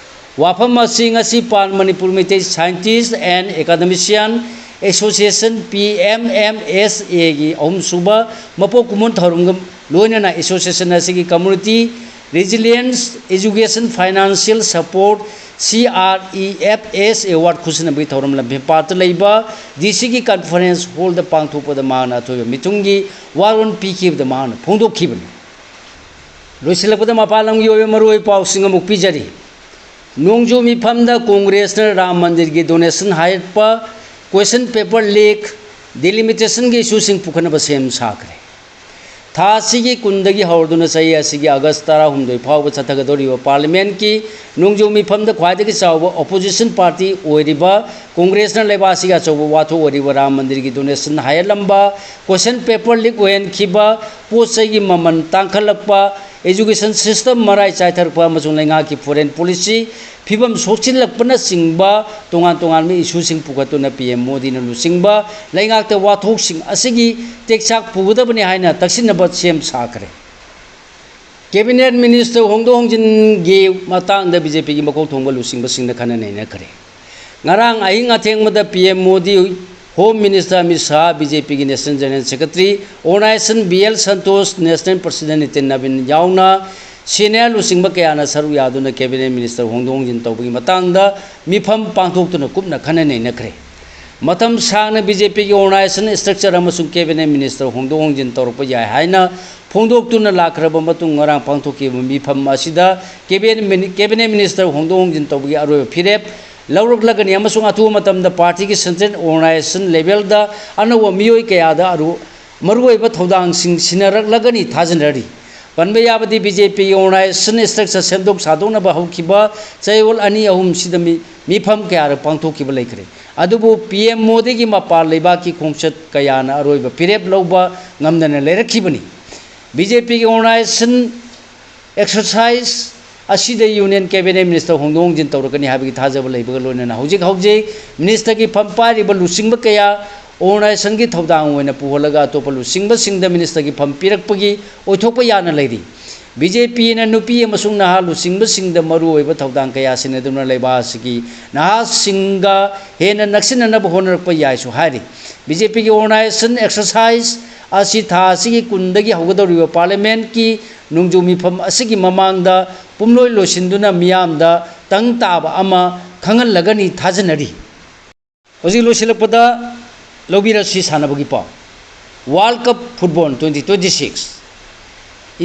ꯋꯥꯐꯝ ꯑꯁꯤ ꯉꯁꯤ Pan Manipur Meitei Scientist and Academician Association, P M M S Aꯒꯤ ꯑꯍꯨꯝꯁꯨꯕ ꯃꯄꯣꯛ ꯀꯨꯝꯑꯣꯟ ꯊꯧꯔꯝꯒ ꯂꯣꯏꯅꯅ association ꯑꯁꯤꯒꯤ Community Resilience Education Financial Support, C R E F S Award ꯈꯨꯠꯁꯤꯟꯅꯕꯒꯤ ꯊꯧꯔꯝ ꯂꯝꯐꯦꯜꯄꯥꯠꯇ ꯂꯩꯕ D Cꯒꯤ conference hallꯗ ꯄꯥꯡꯊꯣꯛꯄꯗ ꯃꯍꯥꯛꯅ ꯑꯊꯣꯏꯕ ꯃꯤꯊꯨꯡꯒꯤ ꯋꯥꯔꯣꯜ ꯄꯤꯈꯤꯕꯗ ꯃꯍꯥꯛꯅ ꯐꯣꯡꯗꯣꯛꯈꯤꯕꯅꯤ꯫ ꯂꯣꯏꯁꯤꯜꯂꯛꯄꯗ ꯃꯄꯥꯟ ꯂꯝꯒꯤ ꯑꯣꯏꯕ ꯃꯔꯨꯑꯣꯏꯕ ꯄꯥꯎꯁꯤꯡ ꯑꯃꯨꯛ ꯄꯤꯖꯔꯤ꯫ ꯅꯣꯡꯖꯨ ꯃꯤꯐꯝꯗ ꯀꯣꯡꯒ꯭ꯔꯦꯁꯅ ꯔꯥꯝ ꯃꯟꯗꯤꯔꯒꯤ donation ꯍꯥꯏꯔꯛꯄ, question paper leak, delimitationꯒꯤ issueꯁꯤꯡ ꯄꯨꯈꯠꯅꯕ ꯁꯦꯝ ꯁꯥꯈ꯭ꯔꯦ꯫ ꯊꯥ ꯑꯁꯤꯒꯤ ꯀꯨꯟꯗꯒꯤ ꯍꯧꯔꯗꯨꯅ ꯆꯍꯤ ꯑꯁꯤꯒꯤ ꯑꯥꯒꯁ ꯇꯔꯥꯍꯨꯝꯗꯣꯏ ꯐꯥꯎꯕ ꯆꯠꯊꯒꯗꯧꯔꯤꯕ ꯄꯥꯔꯂꯤꯌꯥꯃꯦꯟꯠꯀꯤ ꯅꯣꯡꯖꯨ ꯃꯤꯐꯝꯗ ꯈ꯭ꯋꯥꯏꯗꯒꯤ ꯆꯥꯎꯕ ꯑꯣꯄꯣꯖꯤꯁꯟ ꯄꯥꯔꯇꯤ ꯑꯣꯏꯔꯤꯕ ꯀꯣꯡꯒ꯭ꯔꯦꯁꯅ ꯂꯩꯕꯥꯛ ꯑꯁꯤꯒꯤ ꯑꯆꯧꯕ ꯋꯥꯊꯣꯛ ꯑꯣꯏꯔꯤꯕ ꯔꯥꯝ ꯃꯟꯗꯤꯔꯒꯤ ꯗꯣꯅꯦꯁꯟ ꯍꯥꯏꯍꯜꯂꯝꯕ, ꯀꯣꯏꯁꯟ ꯄꯦꯄꯔ ꯂꯤꯛ ꯑꯣꯏꯍꯟꯈꯤꯕ, ꯄꯣꯠ ꯆꯩꯒꯤ ꯃꯃꯜ ꯇꯥꯡꯈꯠꯂꯛꯄ, ꯑꯦꯖꯨꯀꯦꯁꯟ ꯁꯤꯁꯇꯝ ꯃꯔꯥꯏ ꯆꯥꯏꯊꯔꯛꯄ ꯑꯃꯁꯨꯡ ꯂꯩꯉꯥꯛꯀꯤ ꯐꯣꯔꯦꯟ ꯄꯣꯂꯤꯁꯤ ꯐꯤꯕꯝ ꯁꯣꯛꯆꯤꯜꯂꯛꯄꯅꯆꯤꯡꯕ ꯇꯣꯉꯥꯟ ꯇꯣꯉꯥꯟꯕ ꯏꯁꯨꯁꯤꯡ ꯄꯨꯈꯠꯇꯨꯅ ꯄꯤ ꯑꯦꯝ ꯃꯣꯗꯤꯅ ꯂꯨꯆꯤꯡꯕ ꯂꯩꯉꯥꯛꯇ ꯋꯥꯊꯣꯛꯁꯤꯡ ꯑꯁꯤꯒꯤ ꯇꯦꯛꯆꯥꯛ ꯄꯨꯒꯗꯕꯅꯤ ꯍꯥꯏꯅ ꯇꯛꯁꯤꯟꯅꯕ ꯁꯦꯝ ꯁꯥꯈ꯭ꯔꯦ꯫ ꯀꯦꯕꯤꯅꯦꯠ ꯃꯤꯅꯤꯁꯇꯔ ꯍꯣꯡꯗꯣꯛ ꯍꯣꯡꯖꯤꯟꯒꯤ ꯃꯇꯥꯡꯗ ꯕꯤ ꯖꯦ ꯄꯤꯒꯤ ꯃꯀꯣꯛ ꯊꯣꯡꯕ ꯂꯨꯆꯤꯡꯕꯁꯤꯡꯅ ꯈꯟꯅ ꯅꯩꯅꯈ꯭ꯔꯦ꯫ ꯉꯔꯥꯡ ꯑꯍꯤꯡ ꯑꯊꯦꯡꯕꯗ P M Modi, home minister Amit Shah, B J ꯄꯤꯒꯤ national general secretary organisation B L Santhosh, national president Nitin Nabin ꯌꯥꯎꯅ ꯁꯦꯅꯤꯌꯔ ꯂꯨꯆꯤꯡꯕ ꯀꯌꯥꯅ ꯁꯔꯨꯛ ꯌꯥꯗꯨꯅ ꯀꯦꯕꯤꯅꯦꯠ ꯃꯤꯅꯤꯁꯇꯔ ꯍꯣꯡꯗꯣꯛ ꯍꯣꯡꯖꯤꯟ ꯇꯧꯕꯒꯤ ꯃꯇꯥꯡꯗ ꯃꯤꯐꯝ ꯄꯥꯡꯊꯣꯛꯇꯨꯅ ꯀꯨꯞꯅ ꯈꯟꯅ ꯅꯩꯅꯈ꯭ꯔꯦ꯫ ꯃꯇꯝ ꯁꯥꯡꯅ ꯕꯤ ꯖꯦ ꯄꯤꯒꯤ ꯑꯣꯔꯒꯅꯥꯏꯖꯦꯁꯟ ꯁ꯭ꯇ꯭ꯔꯛꯆꯔ ꯑꯃꯁꯨꯡ ꯀꯦꯕꯤꯅꯦꯠ ꯃꯤꯅꯤꯁꯇꯔ ꯍꯣꯡꯗꯣꯛ ꯍꯣꯡꯖꯤꯟ ꯇꯧꯔꯛꯄ ꯌꯥꯏ ꯍꯥꯏꯅ ꯐꯣꯡꯗꯣꯛꯇꯨꯅ ꯂꯥꯛꯈ꯭ꯔꯕ ꯃꯇꯨꯡ, ꯉꯔꯥꯡ ꯄꯥꯡꯊꯣꯛꯈꯤꯕ ꯃꯤꯐꯝ ꯑꯁꯤꯗ ꯀꯦꯕꯤꯅꯦꯠ ꯃꯤꯅꯤ-, ꯀꯦꯕꯤꯅꯦꯠ ꯃꯤꯅꯤꯁꯇꯔ ꯍꯣꯡꯗꯣꯛ ꯍꯣꯡꯖꯤꯟ ꯇꯧꯕꯒꯤ ꯑꯔꯣꯏꯕ ꯐꯤꯔꯦꯞ ꯂꯧꯔꯛꯂꯒꯅꯤ ꯑꯃꯁꯨꯡ ꯑꯊꯨꯕ ꯃꯇꯝꯗ ꯄꯥꯔꯇꯤꯒꯤ ꯁꯦꯟꯇ꯭ꯔꯦꯜ ꯑꯣꯔꯒꯅꯥꯏꯖꯦꯁꯟ ꯂꯦꯚꯦꯜꯗ ꯑꯅꯧꯕ ꯃꯤꯑꯣꯏ ꯀꯌꯥꯗ ꯑꯔꯨ-, ꯃꯔꯨꯑꯣꯏꯕ ꯊꯧꯗꯥꯡꯁꯤꯡ ꯁꯤꯟꯅꯔꯛꯂꯒꯅꯤ ꯊꯥꯖꯅꯔꯤ꯫ ꯄꯟꯕ ꯌꯥꯕꯗꯤ, ꯕꯤ ꯖꯦ ꯄꯤꯒꯤ ꯑꯣꯔꯒꯅꯥꯏꯖꯦꯁꯟ ꯁ꯭ꯇ꯭ꯔꯛꯆꯔ ꯁꯦꯝꯗꯣꯛ ꯁꯥꯗꯣꯛꯅꯕ ꯍꯧꯈꯤꯕ ꯆꯌꯣꯜ ꯑꯅꯤ ꯑꯍꯨꯝꯁꯤꯗ ꯃꯤ-, ꯃꯤꯐꯝ ꯀꯌꯥꯔꯛ ꯄꯥꯡꯊꯣꯛꯈꯤꯕ ꯂꯩꯈ꯭ꯔꯦ꯫ ꯑꯗꯨꯕꯨ ꯄꯤ ꯑꯦꯝ ꯃꯣꯗꯤꯒꯤ ꯃꯄꯥꯟ ꯂꯩꯕꯥꯛꯀꯤ ꯈꯣꯡꯆꯠ ꯀꯌꯥꯅ ꯑꯔꯣꯏꯕ ꯐꯤꯔꯦꯞ ꯂꯧꯕ ꯉꯝꯗꯅ ꯂꯩꯔꯛꯈꯤꯕꯅꯤ꯫ ꯕꯤ ꯖꯦ ꯄꯤꯒꯤ ꯑꯣꯔꯒꯅꯥꯏꯖꯦꯁꯟ ꯑꯦꯛꯁꯔꯁꯥꯏꯖ ꯑꯁꯤꯗ ꯌꯨꯅꯤꯌꯟ ꯀꯦꯕꯤꯅꯦꯠ ꯃꯤꯅꯤꯁꯇꯔ ꯍꯣꯡꯗꯣꯛ ꯍꯣꯡꯖꯤꯟ ꯇꯧꯔꯛꯀꯅꯤ ꯍꯥꯏꯕꯒꯤ ꯊꯥꯖꯕ ꯂꯩꯕꯒ ꯂꯣꯏꯅꯅ ꯍꯧꯖꯤꯛ ꯍꯧꯖꯤꯛ ꯃꯤꯅꯤꯁꯇꯔꯒꯤ ꯐꯝ ꯄꯥꯏꯔꯤꯕ ꯂꯨꯆꯤꯡꯕ ꯀꯌꯥ ꯑꯣꯔꯒꯅꯥꯏꯖꯦꯁꯟꯒꯤ ꯊꯧꯗꯥꯡ ꯑꯣꯏꯅ ꯄꯨꯍꯜꯂꯒ ꯑꯇꯣꯞꯄ ꯂꯨꯆꯤꯡꯕꯁꯤꯡꯗ ꯃꯤꯅꯤꯁꯇꯔꯒꯤ ꯐꯝ ꯄꯤꯔꯛꯄꯒꯤ ꯑꯣꯏꯊꯣꯛꯄ ꯌꯥꯅ ꯂꯩꯔꯤ꯫ ꯕꯤ ꯖꯦ ꯄꯤꯅ ꯅꯨꯄꯤ ꯑꯃꯁꯨꯡ ꯅꯍꯥ ꯂꯨꯆꯤꯡꯕꯁꯤꯡꯗ ꯃꯔꯨꯑꯣꯏꯕ ꯊꯧꯗꯥꯡ ꯀꯌꯥ ꯁꯤꯟꯅꯗꯨꯅ ꯂꯩꯕꯥꯛ ꯑꯁꯤꯒꯤ ꯅꯍꯥꯁꯤꯡꯒ ꯍꯦꯟꯅ ꯅꯛꯁꯤꯟꯅꯅꯕ ꯍꯣꯠꯅꯔꯛꯄ ꯌꯥꯏꯁꯨ ꯍꯥꯏꯔꯤ꯫ ꯕꯤ ꯖꯦ ꯄꯤꯒꯤ ꯑꯣꯔꯒꯅꯥꯏꯖꯦꯁꯟ ꯑꯦꯛꯁꯔꯁꯥꯏꯖ ꯑꯁꯤ ꯊꯥ ꯑꯁꯤꯒꯤ ꯀꯨꯟꯗꯒꯤ ꯍꯧꯒꯗꯧꯔꯤꯕ ꯄꯥꯔꯂꯤꯌꯥꯃꯦꯟꯠꯀꯤ ꯅꯣꯡꯖꯨ ꯃꯤꯐꯝ ꯑꯁꯤꯒꯤ ꯃꯃꯥꯡꯗ ꯄꯨꯝꯂꯣꯏ ꯂꯣꯏꯁꯤꯟꯗꯨꯅ ꯃꯤꯌꯥꯝꯗ ꯇꯪ ꯇꯥꯕ ꯑꯃ ꯈꯪꯍꯜꯂꯒꯅꯤ ꯊꯥꯖꯅꯔꯤ꯫ ꯍꯧꯖꯤꯛ ꯂꯣꯏꯁꯤꯜꯂꯛꯄꯗ ꯂꯧꯕꯤꯔꯁꯤ ꯁꯥꯟꯅꯕꯒꯤ ꯄꯥꯎ꯫ World cup football twenty twenty six.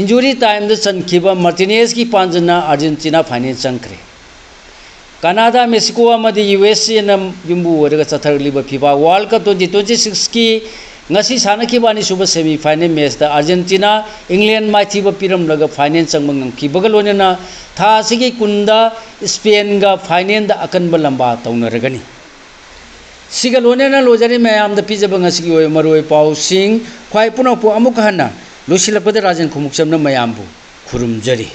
Injury ꯇꯥꯏꯝꯗ ꯆꯟꯈꯤꯕ ꯃꯥꯔꯇꯤꯅꯦꯖꯀꯤ ꯄꯥꯟꯖꯅ ꯑꯥꯔꯖꯦꯟꯇꯤꯅꯥ ꯐꯥꯏꯅꯦꯜ ꯆꯪꯈ꯭ꯔꯦ꯫ ꯀꯅꯥꯗꯥ, ꯃꯦꯛꯁꯤꯀꯣ ꯑꯃꯗꯤ ꯌꯨ ꯑꯦꯁ ꯑꯦꯅ ꯌꯨꯝꯕꯨ ꯑꯣꯏꯔꯒ ꯆꯠꯊꯔꯛꯂꯤꯕ FIFA world cup twenty twenty ꯁꯤꯛꯁꯀꯤ ꯉꯁꯤ ꯁꯥꯟꯅꯈꯤꯕ ꯑꯅꯤꯁꯨꯕ semi final matchꯇ ꯑꯥꯔꯖꯦꯟꯇꯤꯅꯥ ꯏꯪꯂꯦꯟ ꯃꯥꯏꯊꯤꯕ ꯄꯤꯔꯝꯂꯒ final ꯆꯪꯕ ꯉꯝꯈꯤꯕꯒ ꯂꯣꯏꯅꯅ ꯊꯥ ꯑꯁꯤꯒꯤ ꯀꯨꯟꯗ ꯁ꯭ꯄꯦꯟꯒ finalꯗ ꯑꯀꯟꯕ ꯂꯝꯕꯥ ꯇꯧꯅꯔꯒꯅꯤ꯫ ꯁꯤꯒ ꯂꯣꯏꯅꯅ ꯂꯣꯏꯖꯔꯦ ꯃꯌꯥꯝꯗ ꯄꯤꯖꯕ ꯉꯁꯤꯒꯤ ꯑꯣꯏꯕ ꯃꯔꯨꯑꯣꯏꯕ ꯄꯥꯎꯁꯤꯡ꯫ ꯈ꯭ꯋꯥꯏ ꯄꯨꯝꯅꯃꯛꯄꯨ ꯑꯃꯨꯛꯀ ꯍꯟꯅ ꯂꯣꯏꯁꯤꯜꯂꯛꯄꯗ ꯔꯥꯖꯦꯟ ꯈꯨꯃꯨꯛꯆꯝꯅ ꯃꯌꯥꯝꯕꯨ ꯈꯨꯔꯨꯝꯖꯔꯤ꯫